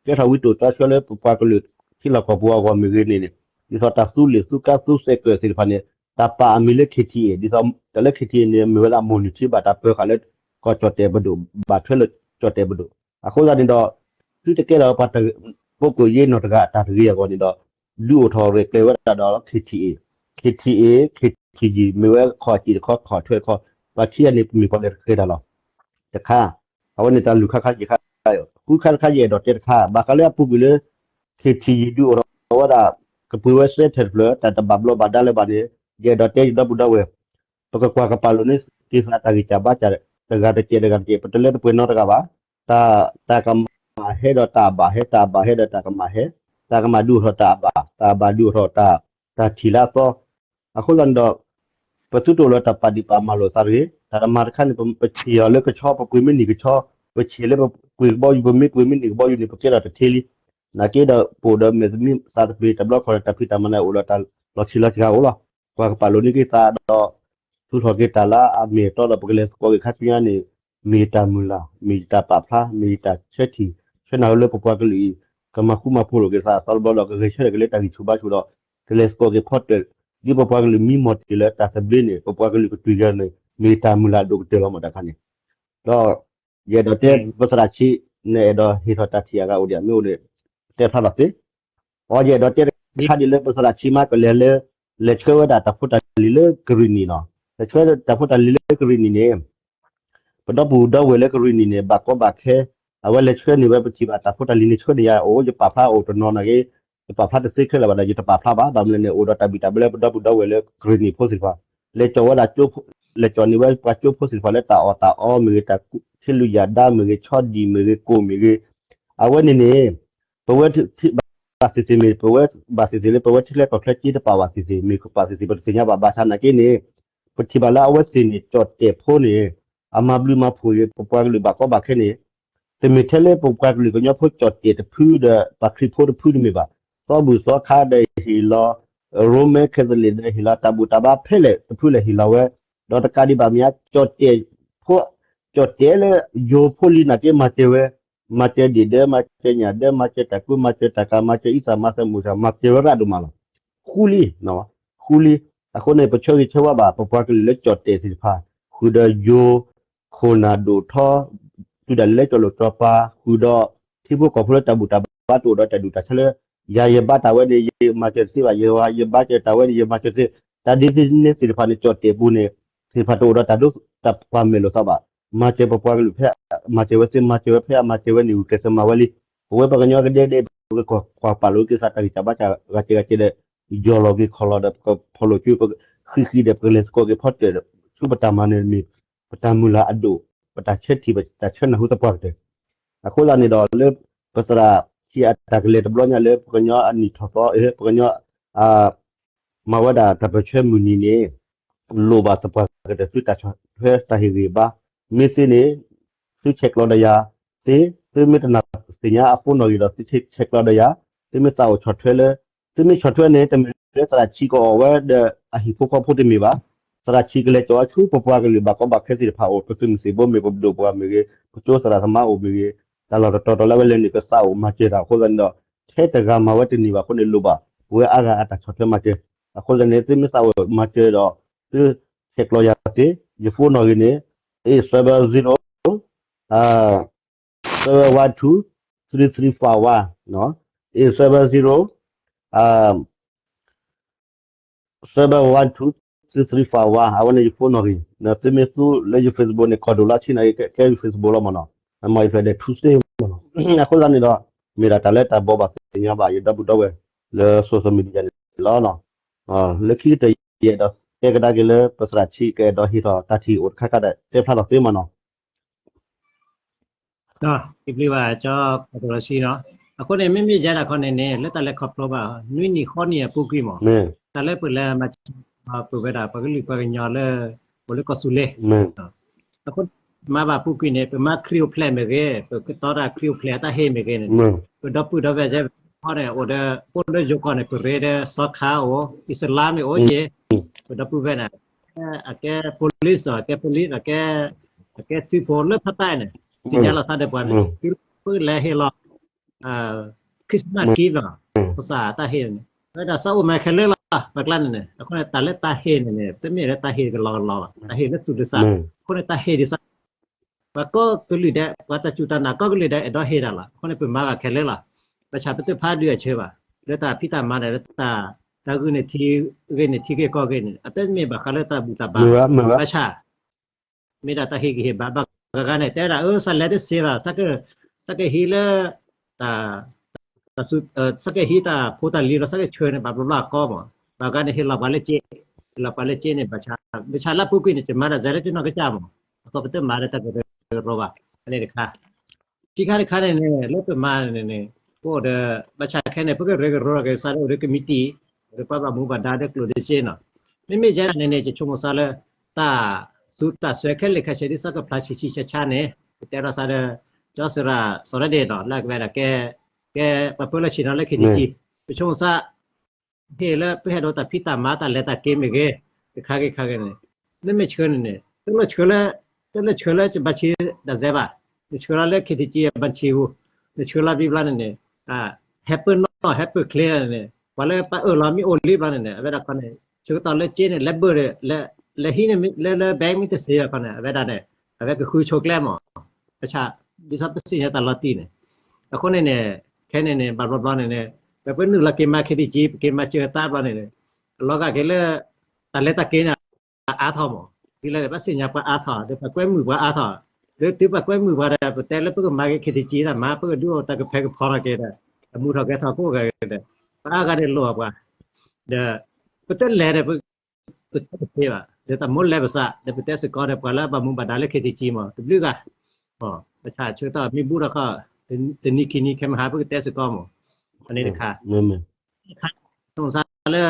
ကဲထီၣ်ဝံတိာ်တီဆှၢလၢပပှၤကလုာ်ထံလီၢ်ကီၢ်ပူၤအဂီၢ်မ့ၢ်ဂ့ၤန့ၣ်န့ၣ် ဒ်သိးတၢ်သူလ့ၣ်သူကါသူစဲးကၢၣ်သ့ၣ်တဖၣ်န့ၣ် တၢ်ပာ်အမံၤလၢ KTA ဒ်သိးတၢ်လၢ KTA န့ၣ် မ့ၢ်ဝဲဒၣ်မိၢ်နုာ်ထံဘၣ်တၢ်ပၢဃာ်လၢ ကီၢ်ကၠီၣ်တဲာ်ပဒိၣ် ဘၣ်ထွဲလၢကၠီၣ်တဲာ်ပဒိၣ်. အဃိသတးန့ၣ်ဒီး သုတကဲထီၣ်ပှၤ ပုၢ်ကိၢ်ယ့နီၢ်တဂၤအတၢ်တဂ့ၤအဂီၢ်န့ၣ်ဒီး ဒုးအိၣ်ထီၣ်ရဲၣ်ကျဲၤဝဲဒၣ်ဒီး KTA, KTA, KTG မ့ၢ်ဝဲခီၣ်စ့ၣ်တခီ ခီၣ်ထွဲတခီ, ပှၤခံဂၤန့ၣ် ပမ့ၢ်ပှၤလဲၤတဃဲၤတၢ်လီၤ. တခါ အဝဲန့ၣ်တၢ်လွံၢ်ခါခါယဲၢ်ခါ, ဃုခါတခါယအဲၣ်ဒိးတဲတခါ ဘၣ်ဃးလၢအပူၤကွံာ်လၢ KTG ဒုးအိၣ်ထီၣ်ဝဲဒၣ် ကပှ့ၤဝဲစဲထဲတဖျၢၣ် တၢ်တဘၣ်ဘျီးဘၣ်ဒါလၢၤဘၣ်န့ၣ် ယအဲၣ်ဒိးတဲယဒီပုၢ်ဒီဝဲၢ် ပကကွၢ်ကပာ်လိာ်န့ၢ်က့ၤသးတၢ်ဂံၢ်စၢ်ဘါစၢ် တဂၤတကဲးတဂၤတကဲး ပတလဲၤတပှဲၤနီတဂၤဘၣ်. တၢ် တၢ်ကမၣ်ဟဲဒီးတၢ်ဘၣ်ဟဲ တၢ်ဘၣ်ဟဲဒီးတၢ်ကမၣ်ဟဲ, တၢ်ကမၣ်ဒုးအိၣ်ထီၣ်တၢ်ဘၣ်, တၢ်ဘၣ်ဒုးအိၣ်ထီၣ်တၢ် တၢ်ထံၣ်လၢအသီ. အဃိသတးန့ၣ်ဒီး ပသုတအိၣ်လၢတၢ်ပာ်ဒံးပာ်မၤလိာ်သးတဂ့ၤ. တၢ်တမၤတခါန့ၣ် ပ ပဆံၣ်အီၤလၢကဆီ ပပှ့ၤမ့ၢ်နံၤကဆီ, ပဆံၣ်လၢပပှ့ၤကဘီယူၤ ပမ့ၢ်ပှ့ၤမ့ၢ်နံၤကဘီယူၤန့ၣ် ပကဲထီၣ်တထ့လံ. နာ်က့ဒီး ပအိၣ်ဒီးမဲာ်သမံသးသပ့ၤ တဘျီခီၣ်ဒီး တၢ်ဖံးတၢ်မၤန့ၣ် အိၣ်ဒီးတၢ်လီၤဆံးလီၤစှၤအိၣ်လီၤ. ကွၢ်ကပာ်လိာ်န့ၢ်က့ၤသးဒီး သူၣ်ထီၣ်က့ၤတၢ်လၢအမ့ၢ်အတီဒီး ပကလဲၤသကိးက့ၤခါဆူညါန့ၣ် မ့ၢ်ယတၢ်မုၢ်လၢ် မ့ၢ်ယတၢ်ပာ်ဖျါ မ့ၢ်ယတၢ်ဆၢထံၣ် ဆၢနၢ်ဟူလၢပပှၤကလုာ်အံၤ ကမၤဃူမၤဖိးလိာ်က့ၤသးအသီတဘျီဒီး ကဂဲၤဆၢထၢၣ်က့ၤလၢတၢ်ဂံၢ်ဆူၣ်ဘါဆူၣ်ဒီး ကလဲၤသကိးက့ၤဖီတၢၣ် ဒ်ပပှၤကလုာ်မံမီၢ်တ့ၢ်လၢတၢ်သဘျ့န့ၣ် ပပှၤကလုာ်ကတုၤယၤန့ၣ် မ့ၢ်ယတၢ်မုၢ်လၢ်အဒိၣ်ကတၢၢ်လီၤမးတခါန့ၣ်. ဒီး ယအဲၣ်ဒိးတဲ ပသရၣ်ဆံး နအဲၣ်ဒိးဟ့ၣ်ထီၣ်တၢ်ထံၣ်အဂၤအိၣ်ဒံးမ့ၢ်အိၣ်ဒီး တဲဖျါလီၤသ့. အီ ယအဲၣ်ဒိးတဲတခါဒ်လၢပသရၣ်ဆံးမးကလဲၤလၢ လဲၤဆှၢဝဲဒၣ်တၢ်ဖိတၢ်လံၤလၢကရံၣ်နံၣ်နီၤ. လဲၤဆှၢတၢ်ဖိတၢ်လံၤလၢကရံၣ်နံၣ်န့ၣ် ပဒီပုၢ်ဒီဝဲၢ်လၢကရံၣ်နံၣ်န့ၣ် ဘၣ်ကီဘၣ်ခဲ အဝဲလဲၤဆှၢန့ၢ်ဝဲ ပထံၣ်ဘၣ်တၢ်ဖိတၢ်လံၤန့ၣ်ဆှၢန့ၢ်ယၤ အိၣ် ယပာ်ဖျါအိၣ်တနီၤနာ်က့ ယပာ်ဖျါတသ့ခဲလၢာ်ဘၣ်ဒီး ယတပာ်ဖျါဘၣ်. ဘၣ်မနုၤလဲၣ်န့ၣ် အိၣ်ဒီးတၢ်ဘံၣ်တၢ်ဘၢလၢပဒီပုၢ်ဒီဝဲၢ်လၢကရံၣ်နံၣ်ဖိသ့ၣ်တဖၣ် လဲၤကၠီၣ်ဝဲဒၣ် လဲၤကၠီၣ်န့ၢ်ဝဲပှၤကၠိဖိသ့ၣ်တဖၣ်လၢတၢ်အီၣ်တၢ်အီမ့ၢ်ဂ့ၤ တၢ်ထံလုၢ်ယၢ်ဒါမ့ၢ်ဂ့ၤ ဆီဒံၣ်မ့ၢ်ဂ့ၤ ကိၣ်မ့ၢ်ဂ့ၤ အဝဲန့ၣ်န့ၣ် ပဝဲ ဘၣ်သ့ၣ်သ့ၣ်မ့ၢ် ပဝဲဘၣ်သ့ၣ်သ့ၣ်လၢပဝဲထံချၢကီၢ်ချၢက့တပာ်ဘၣ်သ့ၣ်သ့ၣ် မ့ၢ်ကပာ်သ့ၣ်သ့ၣ် ပတသ့ၣ်ညါဘၣ် ဘၣ်ဆၣ်နာ်က့န့ၣ် ပထံၣ်ဘၣ်လၢအဝဲသ့ၣ်န့ၣ် ကၠီၣ်တဲာ်ဖိန့ၣ် အမၤဘျုးမၤဖှိၣ်ဂ့ၤ ပပှၤကလုာ်ဘၣ်ကီဘၣ်ခဲန့ၣ် တမ့ၢ်ထဲလၢပပှၤကလုာ်ကညီဖိကၠီၣ်တဲာ်တဖုဒီး ပှၤခရံာ်ဖိတဖုတမ့ၢ်ဘၣ်. သီဘူၣ်သီခါဒီးဟ့ၣ်လီၤ ရိမ့ၤခဲသလံးဒီးဟ့ၣ်လီၤ တၢ်ဘူၣ်တၢ်ဘါဖဲလဲၣ်တဖုလဲၣ်ဟ့ၣ်လီၤဝဲ ဒီးတကးဒံးဘၣ်မ့ၢ် ကၠီၣ်တဲာ်ဖိ ကၠီၣ်တဲာ်လၢယိၤဖိလံနာ်က့ မၤစၢၤဝဲ မၤစၢၤဒ့ၣ်ဒၢ မၤစၢၤညၣ်ဒၢ မၤစၢၤတၢ်ကူ မၤစၢၤတၢ်ကၤ မၤစၢၤအံသၣ်မၤသဲမိၢ်သၣ် မၤစၢၤဝဲရၣ်ဒိၣ်မးလီၤ. ဃူလံ ဃူလံ. အဃိန့ၣ် ပဆၢဂ့ၤဆၢဝါဘၣ် ပပှၤကလုာ်လၢကၠီၣ်တဲာ်သ့ၣ်တဖၣ် ဃုာ်ဒီးယိၤ ခိၣ်နၢ်ဒိၣ်ထီ တုၤဒၣ်လဲာ်လၢကၠီၣ်လိာ်ကၠီပၤ ဃုာ်ဒီး ထံဖိကီၢ်ဖိလၢတၢ်ဘူၣ်တၢ်ဘါတအိၣ်ဒီးတၢ်ဒူၣ်တၢ်ဆၢလၢ ယၤယဘါတၢ်ဝဲန့ၣ် ယမၤစၢၤတသ့ဘၣ် ယၤယဘါစၢၤတၢ်ဝဲန့ၣ် ယမၤစၢၤတသ့ တၢ်ဒ်န့ၣ်သ့ၣ်တဖၣ်န့ၣ် ကၠီၣ်တဲာ်ပူၤန့ၣ် သ့ၣ်တဖၣ်တအိၣ်ဒီးတၢ်ဒိ တၢ်ပာ်မဲာ်လိာ်သးဘၣ်. မၤစၢၤပပှၤကလုာ်ဖဲ မၤစၢၤဝဲသ့ မၤစၢၤဝဲဖဲအမၤစၢၤဝဲန့ၣ် ဂုာ်ကျဲးစၢးမၤဝဲလံ. ပဝဲပှၤကညီကဒဲကဒဲ ပကကွၢ်ပာ်လိာ်က့ၤသးတၢ်ဂံၢ်စၢ်ဘါစၢ် ဂၤကဲဂၤကဲဒီး ယီၢ်လီၤက့ၤခီၣ်လီၤဒီး ပကဖီၣ်လိာ်က့ၤ ပဃံဃံဒီး ပကလဲၤသကိးက့ၤဖီတၢၣ် ဆူပတၢ်မၤနၢၤမ့ၢ် ပတၢ်မုၢ်လၢ်အဒိၣ် ပတၢ်ဆၢထံၣ် ပတၢ်ဆၢနၢ်ဟူသပှၢ်ကတၢၢ်. အဃိသတးန့ၣ်ဒီး လၢပသရၣ်ဆံးအတၢ်ကလဲၤတဘျီညါလၢပကညီအနံၣ်ထီၣ်သီ ပကညီ မၤဝဲဒၣ်တၢ်ပၢၢ်ဆၢမုၢ်နံၤန့ၣ် လိၣ်ဘၣ်သပှၢ်ကတၢၢ်သုတၢ်ဆီၣ်ထွဲတၢ်ဟ့ၣ်ဂံၢ်ဘါ, မ့ၢ်သ့န့ၣ် သုဆဲးကျိးဒီးယၤသ့, သုမ့ၢ်တနာ်သ့ၣ်ညါအဖိနီၣ်ဂံၢ်ဒီး သုဆဲးကျိးဒီးယၤ, သုမ့ၢ်သးအိၣ်ဆီၣ်ထွဲလၢ သုမ့ၢ်ဆီၣ်ထွဲန့ၣ် တမ့ၢ်လၢသရၣ်ဆံးကအီၣ်ဝဲဒီးအဟံၣ်ဖိဃီဖိတမ့ၢ်ဘၣ်. သရၣ်ဆံးကလဲၤကၠီၤဆူပပှၤကလုာ်ဘၣ်ကီဘၣ်ခဲသ့ၣ်တဖၣ်အအိၣ် ပသုးမုၢ်သံၣ်ဘိမ့ၢ် ပပဒိၣ်ပပှၢ်မ့ၢ်ဂ့ၤ, ပကၠိသရၣ်သမါအိၣ်မ့ၢ်ဂ့ၤ, တၢ်လီၢ်တတီၤတီၤလၢအဝဲလဲၤန့ၣ် ပသးအိၣ်မၤစၢၤတၢ်အဃိသတးန့ၣ်ဒီး ထဲတဂၤမၤဝဲတန့ၢ်ဘၣ်အဃိန့ၣ် လိၣ်ဘၣ်ပဝဲအါဂၤအတၢ်ဆီၣ်ထွဲမၤစၢၤ. အဃိသတးန့ၣ် သုမ့ၢ်သးအိၣ်မၤစၢၤဒီး သုဆဲးကျိးယၤသ့, ယဖိနီၣ်ဂံၢ်န့ၣ် eight seven zero seven one two three three five one, eight seven zero seven one two three three five one, seven one two three three five one, အဝဲန့ၣ်ယဖိနီၣ်ဂံၢ်, သုမ့ၢ်သူလၢယ Facebook န့ၣ် ကီၢ်ဒိၣ်လီၤဆံးန့ၣ် ကဲယ Facebook လီၤမ့ၢ်နီၤ, မ့ၢ်ယဖျဲးဒဲး Tuesday မ့ၢ်နီၤ. အဃိသတးန့ၣ်ဒီး မ့ၢ်ဒၣ်တၢ်လၢတၢ်ဘိးဘၣ်သ့ၣ်ညါဘၣ် ယဒီပုၢ်ဒီဝဲၢ်လၢ social media န့ၣ်လီၤ. လၢခံကတၢၢ်ယအဲၣ်ဒိးတဲကဒါက့ၤလၢ ပသရၣ်ဆံးကအဲၣ်ဒိးဟ့ၣ်ထီၣ်တၢ်ထံၣ်အိၣ်တခါခါဒီး တဲဖျါထီၣ်သ့မ့ၢ်နီၤ. ဒီး စံးဘျုးဘၣ်ကၠီ ကီၢ်ဒိၣ်လီၤဆံးနီၤ. အဃိန့ၣ် မ့မ့ၢ်ယဲဒၣ်ခီန့ၣ်န့ၣ် လၢတၢ်လဲၤခီဖျိဘၣ် နွံနံၣ်ဃီနံၣ်အပူၤကွံာ်မး တၢ်လၢပလဲၤမၤစၢၤပဝဲဒၣ် ပှၤကလုာ်ပှၤကညီလၢ အိၣ်လၢကီၢ်သူလ့ၤ အဃိ မၤဘၣ်ပူၤကွံာ်န့ၣ် ပမၤခရံာ်အိၣ်ဖျဲၣ်မ့ၢ်ဂ့ၤ, ပကတီၤတၢ်ခရံာ်အိၣ်ဖျဲၣ်အတၢ်ဟ့ၣ်မ့ၢ်ဂ့ၤန့ၣ် ပဒီပုၢ်ဒီဝဲၢ်ကဲန့ၣ် အိၣ်ဒီး အိၣ်လၢယိၤကီၢ်န့ၣ် ပရ့ဒီးစီၤခါအိၣ် အံၣ်စလါမ့ၢ်အိၣ်က့ၤ ပဒီပုၢ်ဝဲၢ်န့ၣ် အကဲ police အကဲ police အကဲ အကဲစုဖိလၢဖးတၢ်န့ၣ် စံၣ်ညါလီၤသးဒီးပှၤန့ၣ် သုပလဲၤဟ့ၣ်လီၤ Christmas gift လီၤ ပစၢ်တၢ်ဟ့ၣ်န့ၣ် ဝဲဒၣ်စးအိၣ်မၤခဲလၢာ်လီၤ ပကျါန့ၣ်န့ၣ် အဃိန့ၣ် တၢ်လၢတၢ်ဟ့ၣ်န့ၣ်န့ၣ် တမ့ၢ်လၢတၢ်ဟ့ၣ်ကလီကလီဘၣ် တၢ်ဟ့ၣ်လၢသူၣ်လၢသး အဃိန့ၣ် တၢ်ဟ့ၣ်ဒ်စး ပှၤကိးကလုာ်ဒဲး ပှၤတၢ်စူၢ်တၢ်နာ်ကိးကလုာ်ဒဲး အဲၣ်ဒိးဟ့ၣ်တၢ်လီၤ အဃိန့ၣ် ပမၤဘၣ်ခဲလၢာ်လီၤ ဘၣ်ဆၣ်ပတဖးဒုးအဆၢဘၣ် လၢတၢ်ဖံးတၢ်မၤန့ၣ် လၢတၢ် တၢ်ဂုာ်န့ၣ်ထံ ဂ့ၤန့ၣ်ထံဂ့ၤကီၢ်ဂ့ၤန့ၣ် အတမ့ၢ်ဘၣ်ဃးလၢတၢ်ဘူၣ်တၢ်ဘါ ဘၣ်ဆၣ် မ့ၢ်ဒၣ်တၢ်ဟ့ၣ်ကဟ့ၣ်ဘါ ဘၣ်ဂၤဂၤန့ၣ် တဲဝဲဒၣ် အၢ စးလဲၤတစ့ဘၣ် စးကဟံးလၢ တၢ် စးကဟံးတၢ်ဖိတၢ်လံၤလီၤ စးကဆှၢန့ၣ် ဘၣ်ဘျီဘျီအကီမး ဘၣ်ဂၤန့ၣ် ဟ့ၣ်လီၤပှၤလၢက့ ဟ့ၣ်လီၤပှၤလၢက့န့ၣ် ဘၣ်ဆၣ် ဘၣ်ဆၣ်လၢအပူၤကွံာ်န့ၣ် ယမၤတၢ်စဲလၢကနီၢ်ကစၢ်မး အဃိပတမၤလၢတၢ်ကရၢကရိဘၣ် အန့ၣ်တခါ ခံခါတခါန့ၣ်န့ၣ် လၢပမၤန့ၣ်န့ၣ် ပအိၣ်ဒီး ဘၣ်ဆၣ်ခဲန့ၣ် ပကရၢကရိက့ၤစးဒီးအိၣ်ဒီးကမံးတံာ် ဒီးပှၤဘၣ်မူဘၣ်ဒါဒီးကျိၣ်ဒီးစ့နီၤ မ့မ့ၢ်ယဲဒၣ်န့ၣ်န့ၣ် ယဆိကမိၣ်စးလၢ တၢ်သူတၢ်စွဲခဲလၢာ်ခဲဆ့ ဒ်သိးကဖျါဆံးဆံးဆါဆါန့ၣ် ပတဲဒီးစးဒီး ကၠီစရၣ် စီၤရဒ့ၣ်နီၤ လၢအကဝဲဒၣ်ကဲ ကဲပှၤပၢလီၢ်ဆ့ၣ်နီၤလၢ ခ့တကံ ပဆိကမိၣ်စး ဟ့ၣ်လၢပဟဲဒီးတၢ်ဖံးတၢ်မၤတၢ်လဲၤတၢ်က့ၤမ့ၢ်ဂ့ၤ တခါဂ့ၤခါဂ့ၤန့ၣ် နမ့ၢ်ဆှၢန့ၣ်န့ၣ် တလိၣ်ဆှၢလၢ တလိၣ်ဆှၢလၢဘၣ်ဆ့ဒၣ်စဲဘၣ် နဆှၢလီၤလၢ ခ့တကံ အဘၣ်ဆ့ပူၤ နဆှၢလီၤဘံဘျီန့ၣ်န့ၣ် ဟဲပၢၢ်နီၢ် ဟဲပၢၢ်ချ့န့ၣ် ပှၤလၢပှၤအၢၣ်လီၤမ့ၢ်အိၣ်လံဘျီန့ၣ်န့ၣ် အဝဲဒၣ်ခီန့ၣ် ဆၢကတီၢ်လၢက့န့ၣ် လဲၤဘၢၣ်ဒီး လဲၤဟံးန့ၣ် လၢလၢ bank မ့ၢ်တစ့ဘၣ်ခီန့ၣ် အဝဲဒၣ်န့ၣ် အဝဲကဃုဆိကျဲမး ဘၣ်ဆၣ် ဒ်သိးပသ့ၣ်ညါတၢ်လီၤတံၢ်န့ၣ် အဃိန့ၣ်န့ၣ် ခဲန့ၣ်န့ၣ် ဘၣ်ဘျီဘျီန့ၣ်န့ၣ် ပပနုာ်လီၤက့ၤမၤ ခ့တကံ ပက့ၤမၤစၢၤအသးဘျီန့ၣ်န့ၣ် အလီၤဂာ်က့ၤလၢ တၢ်လဲၤတၢ်က့ၤန့ၣ် အါထီၣ်မး ဒ်လဲၣ် ဘၣ်သ့ၣ်ညါပှၤအါထီၣ် ဒီးပှၤကွဲမုာ်ပှၤအါထီၣ် ဒီးတုၤပှၤကွဲမုာ်ပှၤဒီး ပတဲလၢပကမၤက့ၤ ခ့တကံ တၢ်မၤ ပကဒုးအိၣ်တၢ်ကဖဲကဖီထီၣ်က့ၤဒီး အမူထီၣ်ကဲထီၣ်ကိးဂၤဒီး ပှၤအါဂၤန့ၣ်လိၣ်ဘၣ်ပှၤ ဒီး ပတလဲၤဒီး ပတသ့ဘၣ် ဒီးတၢ်မိၣ်လဲၤပစး ဒီးပတဲစ့ၢ်ကီးဒီး ပှၤလၢဘၣ်မူဘၣ်ဒါလၢ ခ့တကံ မး တဘျုးဂၤ ဘၣ်ဆၣ်ဆၢကတီၢ်မ့ၢ်ဘူးထီၣ်ခီ တနံၤခံနံၤခဲမဟါ ပကတဲစ့ၢ်ကီးမး အန့ၣ်တခါ တခါ ဆိကမိၣ်စးလၢ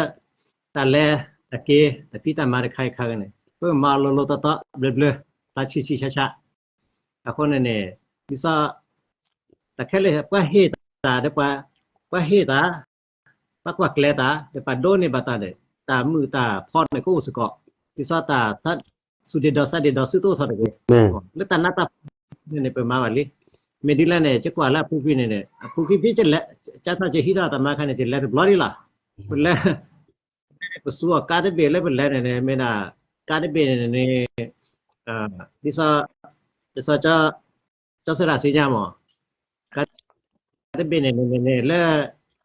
တၢ်လဲၤတၢ်က့ၤ တၢ်ဖံးတၢ်မၤတခါအံၤခါဂ့ၤန့ၣ် ပကမၤလိၤလိၤတီတီ ဘျၢဘျၢ ဖျါဆံးဆံးဆါဆါ အဃိန့ၣ်န့ၣ် ဒ်သိး တၢ်ခဲလၢာ် ပှၤဟ့ၣ်တၢ်ဒီး ပှၤဟ့ၣ်တၢ် ပှၤကွၢ်ကျဲတၢ် ဒီးပှၤဒိးန့ၢ်ဘၣ်တၢ်န့ၣ် တၢ်မုာ်တၢ်ဖီန့ၣ် ကအိၣ်စ့ၢ်ကီး ဒ်သိးတၢ် သူၣ်ဒ့ဒီးသးဒ့ဒီး သုတအိၣ်ထီၣ်တဂ့ၤ လၢတၢ်နးတၢ်ဖှီၣ်န့ၣ်န့ၣ် ပမၤဘၣ်လံ မ့ၢ်ဒ်လဲၣ်န့ၣ် ယကွၢ်လၢအပူၤကွံာ်န့ၣ်န့ၣ် အပူၤကွံာ်ဖဲ ကၠါထီၣ်က့ၤဟံးထီၣ်တၢ်မၤခါန့ၣ် ယလဲၤတဘျီဒံးလီၤ ပလဲၤ ပသူအီၤကါတဘ့ၣ်လၢပလဲၤန့ၣ်န့ၣ် မ့ၢ်ဒၣ် ကါတဘ့ၣ်န့ၣ်န့ၣ် ဒ်သိး ဒ်သိး ကၠီစရၣ်စံညါမး ကါတဘ့ၣ်န့ၣ်န့ၣ်န့ၣ် လၢ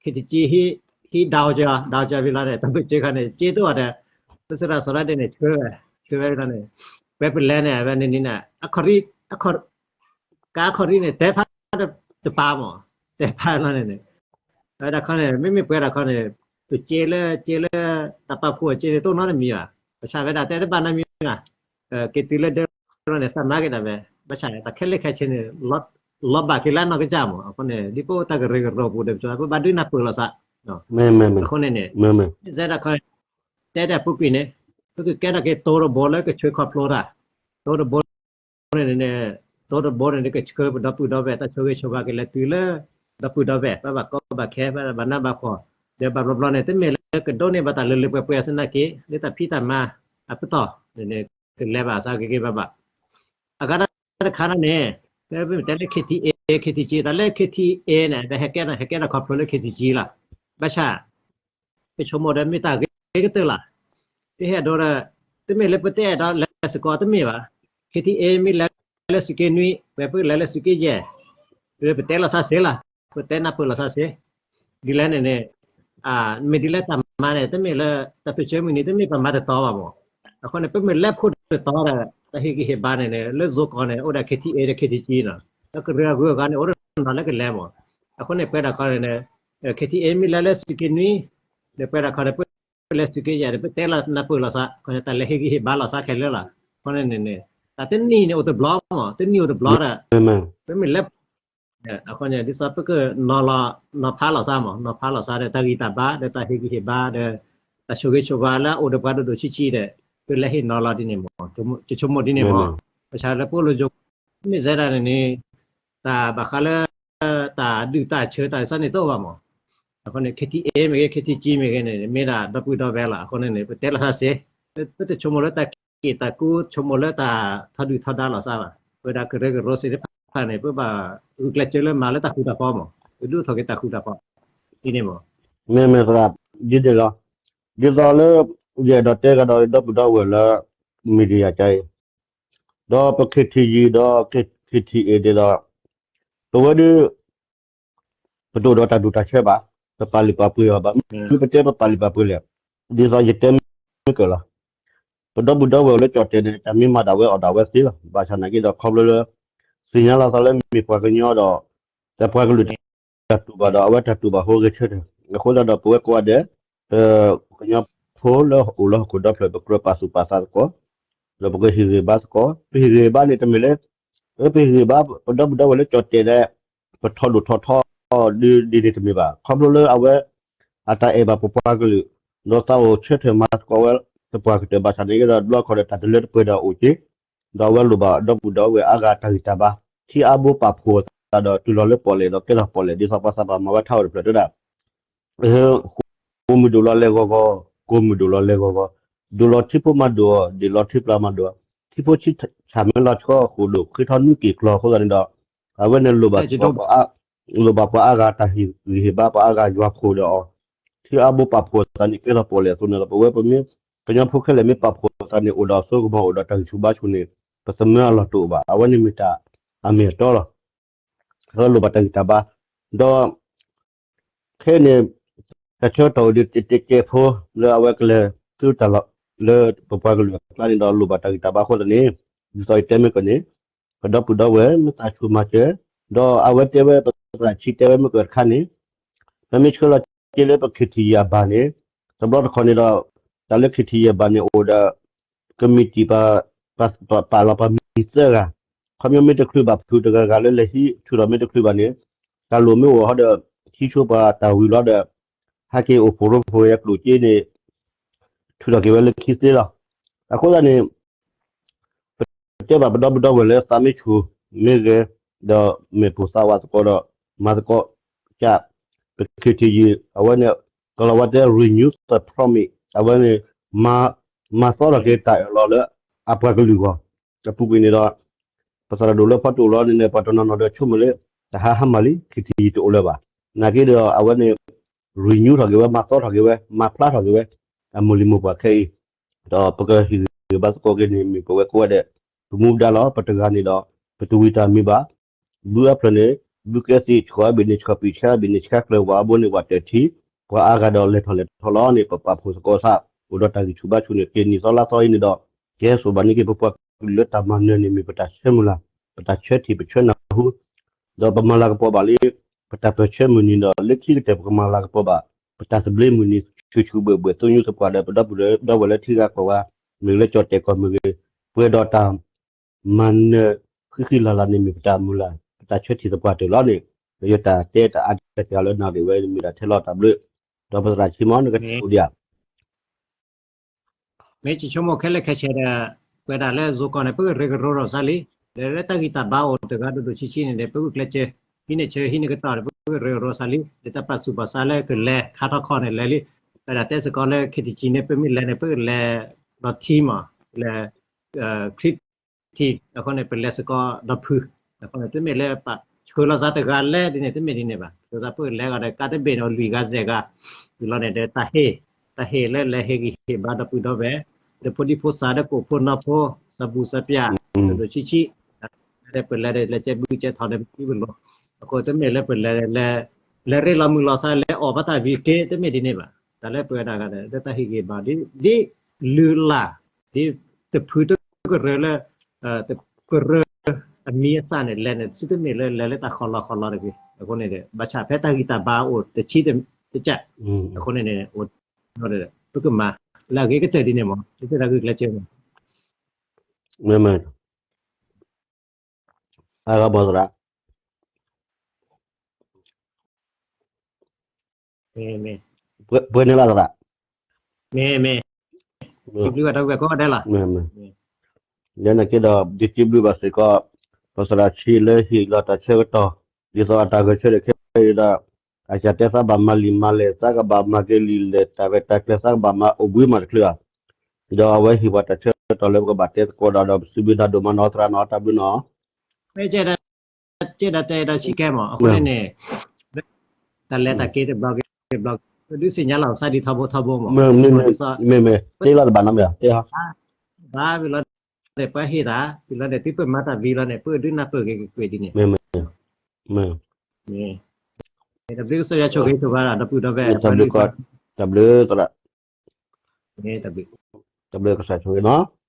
ခ့တကံ ဟံး ဟံးဒၣ်အီၤကၢၤ ဒၣ်အီၤကၢၤဝံၤလီၤန့ၣ် တၢ်ဘၢၣ်စၢၤခါန့ၣ် က့တအိၣ်ဒီး ကၠီစရၣ်စီၤရၣ်ဒ့ၣ်န့ၣ် ဆှၢဝဲ ဆှၢဝဲလီၤန့ၣ် ပ ဝဲပလဲၤန့ၣ် အဝဲန့ၣ်န့ၣ် အခီၣ်ရံၣ် အခီၣ် ကါအခီၣ်ရံၣ်န့ၣ် တဲဖးတပၤမး တဲဖးလီၤန့ၣ်န့ၣ် ဝဲဒၣ်ခီန့ၣ် မ့မ့ၢ်ပှဲၤဒၣ်ခီန့ၣ် ပစ့လၢစ့လၢ တၢ်ပာ်ဖှိၣ်အစ့န့ၣ် တအိၣ်နီတမံၤဘၣ် ဘၣ်ဆၣ်ဝဲဒၣ်တဲတဘၣ်နီတမံၤဘၣ် က့ၤတုၤလၢဒၢလီၤန့ၣ် စးမၤက့ၤဒၣ်ဝဲ ဘၣ်ဆၣ်တၢ်ခဲလၢာ်ခဲဆ့န့ၣ် လီၤဘၣ်က့ၤလၢအနီၢ်ကစၢ်မး အဃိန့ၣ် ဒ်ပအိၣ်တၢ်ကရၢကရိပူၤဒီး ပဘၣ်ဒုးနၢ်ပၢၢ်လီၤသး အဃိန့ၣ်န့ၣ် မ့ၢ်စဲဒၣ်ခီ တဲတၢ်ပူၤကွံာ်န့ၣ် ပကကဲထီၣ်က့ၤတိၤတဘိလၢကဆှၢခီဖျိတၢ် တိၤတဘိန့ၣ်န့ၣ် တိၤတဘိန့ၣ် ကဆှၢပဒီပုၢ်ဒီဝဲၢ် တၢ်ဆိၣ်ဂ့ၤဆိၣ်ဝါက့ၤလဲၤတုၤလၢ ဒီပုၢ်ဒီဝဲၢ် ဘၣ်ဘၣ်ကီဘၣ်ခဲ ဘၣ်ဘၣ်နးဘၣ်ဖှီၣ် ဒီးဘၣ်ဘျီဘျီန့ၣ် တမ့ၢ်လၢကဒိးန့ၢ်ဘၣ်တၢ်လၢလၢပှဲၤပှဲၤအစနာ်က့ လၢတၢ်ဖံးတၢ်မၤအပတီၢ်န့ၣ်န့ၣ် ကလဲၤဘၣ်အသးဂ့ၤဂ့ၤဘၣ်ဘၣ် အဂၤတခါန့ၣ် ပမ့ၢ်တဲလၢ K T A K T G တၢ်လၢ K T A န့ၣ် ဟဲကဲထီၣ် ဟဲကဲထီၣ်ခီဖျိလၢ K T G လီၤ ဘၣ်ဆၣ် ပဆိကမိၣ်ဒီးမ့ၢ်တၢ်ဂ့ၤကတၢၢ်လီၤ ပဟဲဒိဒီး တမ့ၢ်လၢပတဲအဲၣ်ဒိးလဲၤစ့ၢ်ကီးတမ့ၢ်ဘၣ် K T A မ့ၢ်လဲၤလၢစူးက့နွံ ပှဲၤပလဲၤလၢစူးက့ယဲၢ် ပတဲလီၤသးစ့လီၤ ပတဲနၢ်ပၢၢ်လီၤသးစ့ ဒ်လဲၣ်န့ၣ်န့ၣ် မ့ၢ်ဒ်လဲၣ်တၢ်မၤန့ၣ် တမ့ၢ်လၢ တၢ်ပၢၢ်ဆၢမုၢ်နံၤ တမ့ၢ်ပမၤတတီၤဘၣ်မး အဃိန့ၣ် ပမ့ၢ်လဲၤဖှိၣ်တတီၤဒီး တၢ်ဟ့ၣ်ဂံၢ်ဟ့ၣ်ဘါန့ၣ်န့ၣ် လၢ zone ကီၢ်န့ၣ် အိၣ်ဒီး K T A ဒီး K T G နီၤ ဒီးကရၢအဂုၤအဂၤန့ၣ် အိၣ်ဒီးနီၤလၢကလဲၤမး အဃိန့ၣ် ပှဲၤဒၣ်ခီန့ၣ် K T A မ့ၢ်လဲၤလၢစူးက့နွံ ဒီးပှဲၤဒၣ်ခီန့ၣ် ပလဲၤစူးက့ယဲၢ်ဒီး ပတဲလီၤနၢ်ပၢၢ်လီၤသး ခီန့ၣ် တၢ်လဲၤဟ့ၣ်ဂံၢ်ဟ့ၣ်ဘါလီၤသးခဲလၢာ်လီၤ အဃိန့ၣ်န့ၣ် တၢ်တနံၣ်န့ၣ်အိၣ်တဘျီမး တနံၣ်အိၣ်တဘျီဒီး ပမ့ၢ်လဲၤ အဃိန့ၣ် ဒ်သိးပကနီၤလီၤ နီၤဖးလီၤသးမး နီၤဖးလီၤသးဒီး တၢ်ဂံၢ်တၢ်ဘါ ဒီးတၢ်ဟ့ၣ်ဂံၢ်ဟ့ၣ်ဘါဒီး တၢ်ဆိၣ်ဂ့ၤဆိၣ်ဝါလၢအအိၣ်ဒီးပှၤဒိၣ်ဒိၣ်ဆံးဆံးဒီး ပလဲၤဟ့ၣ်နီၤလီၤဒ်န့ၣ်မး ယဆိကမိၣ်ဒ်န့ၣ်မး ဘၣ်ဆၣ်လၢပအိၣ်လၢယိၤ မ့ၢ်စဲဒၣ်န့ၣ်န့ၣ် တၢ်ဘၣ်ဃးလၢ တၢ်ဒုၣ်တၢ်ဆၢတၢ်သ့ၣ်န့ၣ်တအိၣ်ဘၣ်မး အဃိန့ၣ် K T A မ့ၢ်ဂ့ၤ K T G မ့ၢ်ဂ့ၤန့ၣ် မ့ၢ်ဒၣ်ဒီပုၢ်ဒီဝဲၢ်လီၤ အဃိန့ၣ်န့ၣ် ပတဲလီၤသးစ့ ပတဆိကမိၣ်လၢတၢ်က့ၣ်တၢ်ကူ ဆိကမိၣ်လၢတၢ်ထီဒုၣ်ထီဒါလီၤသးဘၣ် ပဝဲဒၣ်ကရၢကရိသ့ၣ်တဖၣ်န့ၣ် ပဘၣ်ဂုာ်ကျဲးစၢးလၢမၤလၢတၢ်ဃူတၢ်ဖိးမး ပဒုးအိၣ်ထီၣ်က့ၤတၢ်ဃူတၢ်ဖိး ဒ်န့ၣ်မး မ့မ့ၢ်သရၣ် ဒ်န့ၣ်လီၤ ဒ်သိးလၢ ယအဲၣ်ဒိးတဲကဒီးဒီပုၢ်ဒီဝဲၢ်လၢ media ကါအံၤ ဒီးပ K T G ဒီး K T A ဒ်သိး ပဝဲဒၣ် ပတအိၣ်ဒီးတၢ်ဒူၣ်တၢ်ဆၢဘၣ်, ပပာ်လုၢ်ပာ်ပှ့ၤအီၤဘၣ်. မ့ၢ်ပတဲပပာ်လုၢ်ပာ်ပှ့ၤလဲၣ်, ဒ်သိးယတဲမ့ၢ်ကၢၢ်လီၤ. ပဒီပုၢ်ဒီဝဲၢ်လၢကၠီၣ်တဲာ်န့ၣ် တၢ်မ့ၢ်မၤဒၣ်ဝဲအီၣ်ဒၣ်ဝဲသ့လီၤ. ဘၣ်ဆၣ်နာ်က့ဒီးခီဖျိလၢ သ့ၣ်ညါလီၤသးလၢမ့ၢ်ပှၤကညီဒီး တၢ်ပှၤကလုာ်တတူၢ်ဘၣ်ဒီး အဝဲတၢ်တူၢ်ဘၣ်ဟိဂဲၤဆၢထၢၣ်. အဃိသတးဒီးပဝဲကိးဂၤဒဲး ပကညီဖိလၢအိၣ်လၢဟီၣ်ခိၣ်ဒီဖျၢၣ် ပကြၢးပာ်သူၣ်ပာ်သးသကိး, ဒီးပကဟ့ၣ်ဂံၢ်ဘါသကိး. ပဟ့ၣ်ဂံၢ်ဘါန့ၣ်တမ့ၢ်လၢ ပဟ့ၣ်ဂံၢ်ဘါ ပဒီပုၢ်ဒီဝဲၢ်လၢကၠီၣ်တဲာ်ဒီး ပထီၣ်ဒိၣ်ထီၣ်ထီ ဒ်န့ၣ်တမ့ၢ်ဘၣ်. ခီဖျိလၢအဝဲ အတၢ်အဲၣ်ဘၣ်ပပှၤကလုာ် ဒီးသးအိၣ်ဆၢထၢၣ်မၤသကိးဝဲ သပှၢ်ကတၢၢ်ဘၣ်ဆၣ်န့ၣ်က့ဒီး ဘျီခီဒီးတၢ်တလၢတပှဲၤဒီးအိၣ်က့ၤ, ဒီးအဝဲလိၣ်ဘၣ်ဒီပုၢ်ဒီဝဲၢ်အါဂၤတၢ်ဂံၢ်တၢ်ဘါ, ထံအါဘိပာ်ဖှိၣ်သးဒီးတုၤလီၤလၢပီၣ်လဲၣ်ဒီးကဲထီၣ်ပီၣ်လဲၣ် ဒ်သိးပှၤသးပှၢ်မၤဝဲထါအိၣ်တဖျၢၣ်တဲဒၣ် ဃိာ်မုၢ်ဒိၣ်လီၤလဲၤဂီၤဂီၤ, ကိၢ်မုၢ်ဒိၣ်လီၤလဲၤဂီၤဂီၤ, ဒိၣ်လီၤထံဖိမၤဒိၣ်အီၤ, ဒ့ၣ်လီၤထံပျၢ်မၤဒိၣ်အီၤ, ထံဖိဆံးဆၣ်မ့ၢ်လီၤဆီအဃိာ်ဒိၣ် ဃ့ထီၣ်နွံက့ၤကျီအဃိသတးန့ၣ်ဒီး အဝဲန့ၣ်လိၣ်ဘၣ် လိၣ်ဘၣ်ပှၤအါဂၤတၢ်ဟ့ၣ်ဂံၢ်ဟ့ၣ်ဘါ ပှၤအါဂၤယွၤဖှိၣ်ဒီးအီၤ, ထံအါဘိပာ်ဖှိၣ်သးန့ၣ်ကဲထီၣ်ပီၣ်လဲၣ်အသိးန့ၣ်ဒီး ပဝဲပမ့ၢ် ကညီဖိခဲလၢာ်မ့ၢ်ပာ်ဖှိၣ်သးန့ၣ် အိၣ်ဒီးအစိကမီၤ အိၣ်ဒီးတၢ်ဂံၢ်ဆူၣ်ဘါဆူၣ်န့ၣ် ပသမၢအလီၢ်တအိၣ်ဘၣ်. အဝဲန့ၣ်မ့ၢ်တၢ်အမ့ၢ်အတီလီၤ. အဝဲလိၣ်ဘၣ်တၢ်ဂံၢ်တၢ်ဘါ ဒီး ခဲအံၤန့ၣ် တၢ်ဆၢကတီၢ်အိၣ်ဒံးတဲကဲဖိလၢအဝဲကလဲၤသုတၢ်လီၢ်လၢပပှၤကလုာ်အကျါန့ၣ်ဒီး လိၣ်ဘၣ်တၢ်ဂံၢ်တၢ်ဘါအဃိသတးန့ၣ် ဒ်သိးယတဲမ့ၢ်ကၢၢ်န့ၣ် ပဒီပုၢ်ဒီဝဲၢ်မ့ၢ်သးဆူၣ်မၤစၢၤ ဒီးအဝဲတဲဝဲပသရၣ်ဆံးတဲဝဲမ့ၢ်ကၢၢ်တခါန့ၣ် ပမ့ၢ်ဆှၢလီၤစ့လၢပ K T G အဘၢၣ်န့ၣ် တဘျီတခီၣ်န့ၣ်ဒီး တၢ်လၢ K T G အဘၢၣ်န့ၣ်အိၣ်ဒီး ကမံးတံာ် ပာ်လီၤပှၤမံၤသၢဂၤ, ခီပညီမ့ၢ်တချုးဘၣ်ဖုးတဂၤဂၤလၢလဲၤဟံးထုးထီၣ်မ့ၢ်တချုးဘၣ်န့ၣ် တၢ်လိၣ်မ့ၢ်အိၣ်ဟီဒီး ဟံးဆိပှၤတၢ်ဝံၤလီၤဒီး ဟဲက့ၤအိၣ်ဖှိၣ်ရိဖှိၣ်အကျိၣ်စ့န့ၣ် ထုးထီၣ်က့ၤဝဲလၢခံသ့လီၤ. အဃိသတးန့ၣ် ပတဲဘၣ်ပဒီပုၢ်ဒီဝဲၢ်လၢသးမ့ၢ်ဆူၣ်မ့ၢ်ဂဲၤ ဒီးမ့ၢ်ပိာ်သးဝးသကိးဒီး မၤသကိး က ပ K T G အဝဲန့ၣ် ကလီၤဝါတဲ renew the promise အဝဲန့ၣ် မၤသီထီၣ်က့ၤတၢ်အၢၣ်လီၤလၢအပှၤကလုာ်အဂီၢ် အပူၤကွံာ်န့ၣ်ဒီး ပသရၣ်ဒိၣ်လၢဖီတအိၣ်လီၤန့ၣ် ပှၤတနီၤနီၤဒီးဆိကမိၣ်လၢ တဟါဟါမၢ်လံ K T G တအိၣ်လၢၤဘၣ်. နာ်က့ဒီးအဝဲန့ၣ် renew ထီၣ်က့ၤဝဲ မၤသီထီၣ်က့ၤဝဲ မၤဖျါထီၣ်က့ၤဝဲ အမိၢ်လံၤမိၢ်ပှၢ်ခဲအံၤ ဒီးပကဟ့ၣ်ဂံၢ်ဘါသကိးက့ၤန့ၣ် မ့ၢ်ပဝဲကိးဂၤဒဲး ပမူပဒါလီၤ. ပတဂၤန့ၣ်ဒီး ပတဝံၤတၢ်မံၤဘၣ်. ဘုအဖျၢၣ်န့ၣ် ဘုကဲသ့ၣ် ဆှီအဘ့ၣ်န့ၣ် ဆှီပံာ်ဆါအဘ့ၣ်န့ၣ် ဆါကျၢၤဝးအဘိန့ၣ် ဝးတၢၢ်ထံ ပှၤအါဂၤဒီးလဲၤထီၣ်လဲၤထီလီၤန့ၣ် ပပာ်ဖှိၣ်သကိးသး အိၣ်ဒီးတၢ်ဂံၢ်ဆူၣ်ဘါဆူၣ်န့ၣ် က့ၤနံၣ်သီလါသီအံၤန့ၣ်ဒီး ကဟဲစိာ်ဘၣ်န့ၢ်က့ၤပပှၤ ပမၤလၤကပီၤဘၣ်လၢပတၢ်ပၢၢ်ဆၢမုၢ်လၢ်, ပတၢ်ဆၢထံၣ်ပဆၢနၢ်ဟူ, ဒီးပမၤလၤကပီၤဘၣ်လၢ ပတၢ်ပၢၢ်ဆၢမုၢ်နံၤဒီး လၢခံကတၢၢ်ပကမၤလၤကပီၤဘၣ် ပတၢ်သဘျ့မုၢ်နံၤ ဆူၣ်ဆူၣ်ဘှဲၣ်ဘှဲၣ် သိညူသပှၢ်ဒီး ပဒီပုၢ်ဒီဝဲၢ်လၢထံဂၤကီၢ်ဂၤ မ့ၢ်လၢကၠီၣ်တဲၣ်ကီၢ်မ့ၢ်ဂ့ၤ, ပှဲၤဒီးတၢ် မၤနၢၤဃံဃံလၤလၤန့ၣ်မ့ၢ်ပတၢ်မုၢ်လၢ် ပတၢ်ဆၢထံၣ်သပှၢ်တၢၢ်လီၤန့ၣ်, ဒီးယတၢ်တဲတၢ်အါတၢ်စှၤလၢနၣ်ရံၣ်ဝဲန့ၣ် မ့ၢ်ဒၣ်ထဲလီၤတၢ်ဘျုး, ဒီးပသရၣ်ဆံမီနကထၢၣ်အိၣ်ဒံးဧါ. မ့ၢ်ယဆိကမိၣ်ခဲလၢာ်ခဲဆ့ဒီး ပဝဲဒၣ်လၢယိၤကီၢ်န့ၣ် ပကရၢကရိဒီးစးလံ, ဒီးလၢတၢ်ဂံၢ်တၢ်ဘါအိၣ်တဂၤဒိၣ်ဒိၣ်ဆံးဆံးန့ၣ်ဒီး ပဂုာ်ကျဲးစၢး ဟံးန့ၢ်ဆၢဟံးန့ၢ်ကတီၢ်ဒီး ပကရၢကရိစးလံ, ဒီးတၢ်ပာ်သူၣ်ပာ်သးလၢကလဲၤခါထီၣ်ခီန့ၣ်လဲၤလံ, ပဝဲဒၣ်တဲစ့ၢ်ကီးလၢ ခ့တကံန့ၣ် ပမ့ၢ်လဲၤန့ၣ် ပကလဲၤဒီးထံမး, လဲၤ ခရံာ်ထံး အဃိန့ၣ် ပလဲၤစ့ၢ်ကီးဒီးဖု, အဃိန့ၣ် တမ့ၢ်လၢပဆှၢလီၤသးတဂၤလဲၣ်ဒ်န့ၣ် တမ့ၢ်ဒ်န့ၣ်ဘၣ်, ဒ်သိးပကလဲၤဂီၤဒီးကါတဘ့ၣ်န့ၣ် လွံၢ်ဂၤစဲးဂၤ, တုၤလီၤန့ၣ်ဒီးတၢ်ဟ့ၣ်, တၢ်ဟ့ၣ်လၢလဲၤဟ့ၣ်ဂံၢ်ဟ့ၣ်ဘါဒီပုၢ်ဒီဝဲၢ်, ဒီးဖိဒံဖိသၣ်ဒီးကိၣ်ဖိနီဖိ, သးဘူၣ်သးပၠၣ်, ဒိၣ်ဒိၣ်ဆံးဆံး, ဒီးပလဲၤဒီးလဲၤကဲဘုကဲထီၣ်ဒီးပသံပလိၤ, အဃိတမ့ၢ်လၢပလဲၤလဲၤ လဲၤရ့လိာ်မုာ်လိာ်သးလဲၤအီၣ်ဘၣ်တၢ်ဝံၤက့ တမ့ၢ်ဒ်န့ၣ်ဘၣ်, တၢ်လၢပဝဲဒၣ်ဂၤဒီး လၢတၢ်ဟ့ၣ်ဂံၢ်ဘါ ဒ်လုၢ်လၢ်, ဒ်တဖုတကရၢလၢ တကရၢအမံၤအသၣ်န့ၣ် လဲၤန့ၣ် သုတမ့ၢ်လၢလဲၤလၢတၢ်ဃီလီၤဃီလီၤတဂ့ၤ, အဃိန့ၣ်ဒီး ဘၣ်ဆၣ်ဖဲတၢ်ဂံၢ်တၢ်ဘါအိၣ်တဆံတစဲး, အဃိန့ၣ်န့ၣ် အိၣ်ဒီး ပကမၤလၢအဂ့ၤကတၢၢ်ဒ်န့ၣ်မး ဒ်သိးတၢ်ဂုာ်ကျဲးစၢးမး, မ့ၢ် အဂၤဘီသရၣ်, မ့ၢ် မ့ၢ် ပှဲၤန့ၣ်လီၤသရၣ်, မ့ၢ် မ့ၢ် မ့ၢ် တဘျုးဘၣ်တၢ်ဝဲၢ်ကိးဂၤဒဲးလီၤ, မ့ၢ် မ့ၢ် လၢနက့ဒီး ဒုးစံးဘျုးဘၣ်စ့ၢ်ကီး ပသရၣ်ဆံးလၢဟ့ၣ်လီၤတၢ်ဆၢကတီၢ် ဒ်သိးအတၢ်ဂဲၤဆၢထၢၣ်ခဲအံၤဒီး အကတဲသးဘၣ်မၤလံာ်မၤလဲၢ် သးကဘၣ်မၤက့ၤလံာ်လဲၢ် တၢ်ရဲၣ်တၢ်ကျဲၤ သးကဘၣ်မၤအိၣ်ဘှံးမးတချုးဧါ, ဒီးအဝဲဟ့ၣ်ပှၤတၢ်ဆၢကတီၢ်လၢပကဘၣ်တဲသကိးဒီး ဒီးပစံးဘျုးနၤဒိၣ်မးနီၢ်သရၣ်နီၢ် တၢ်ဘျုးနီၢ် မ့ၢ်ကဲဒၣ်တဲဒၣ်ဆံးကဲမး အဃိန့ၣ်န့ၣ် တၢ်လဲၤတၢ်က့ၤတဘျီက့ၤတဘျီက့ၤ ပဒုးသ့ၣ်ညါလီၤသးဒ်ထီဘိထီဘိမး မ့ၢ် မ့ၢ် မ့ၢ် မ့ၢ် တ့လီၤတဘၣ်နီတမံၤ တ့ဟီ ဘၣ်ဝံၤလီၤန့ၣ် ပှၤဟ့ၣ်သး ဝံၤလီၤန့ၣ် သုပမၤတၢ်ဝံၤလီၤန့ၣ် ပဒုးနၢ်ပၢၢ်က့ၤကွံာ်ဒ်န့ၣ် မ့ၢ် မ့ၢ် တၢ်ဘျုးကစၢ်ယွၤဆိၣ်ဂ့ၤဆိၣ်ဝါဒီး ဒီပုၢ်ဒီဝဲၢ် တၢ်ဘျုးကီး တၢ်ဘျုးသရၣ် တၢ်ဘျုးကစၢ်ဆိၣ်ဂ့ၤနီၤ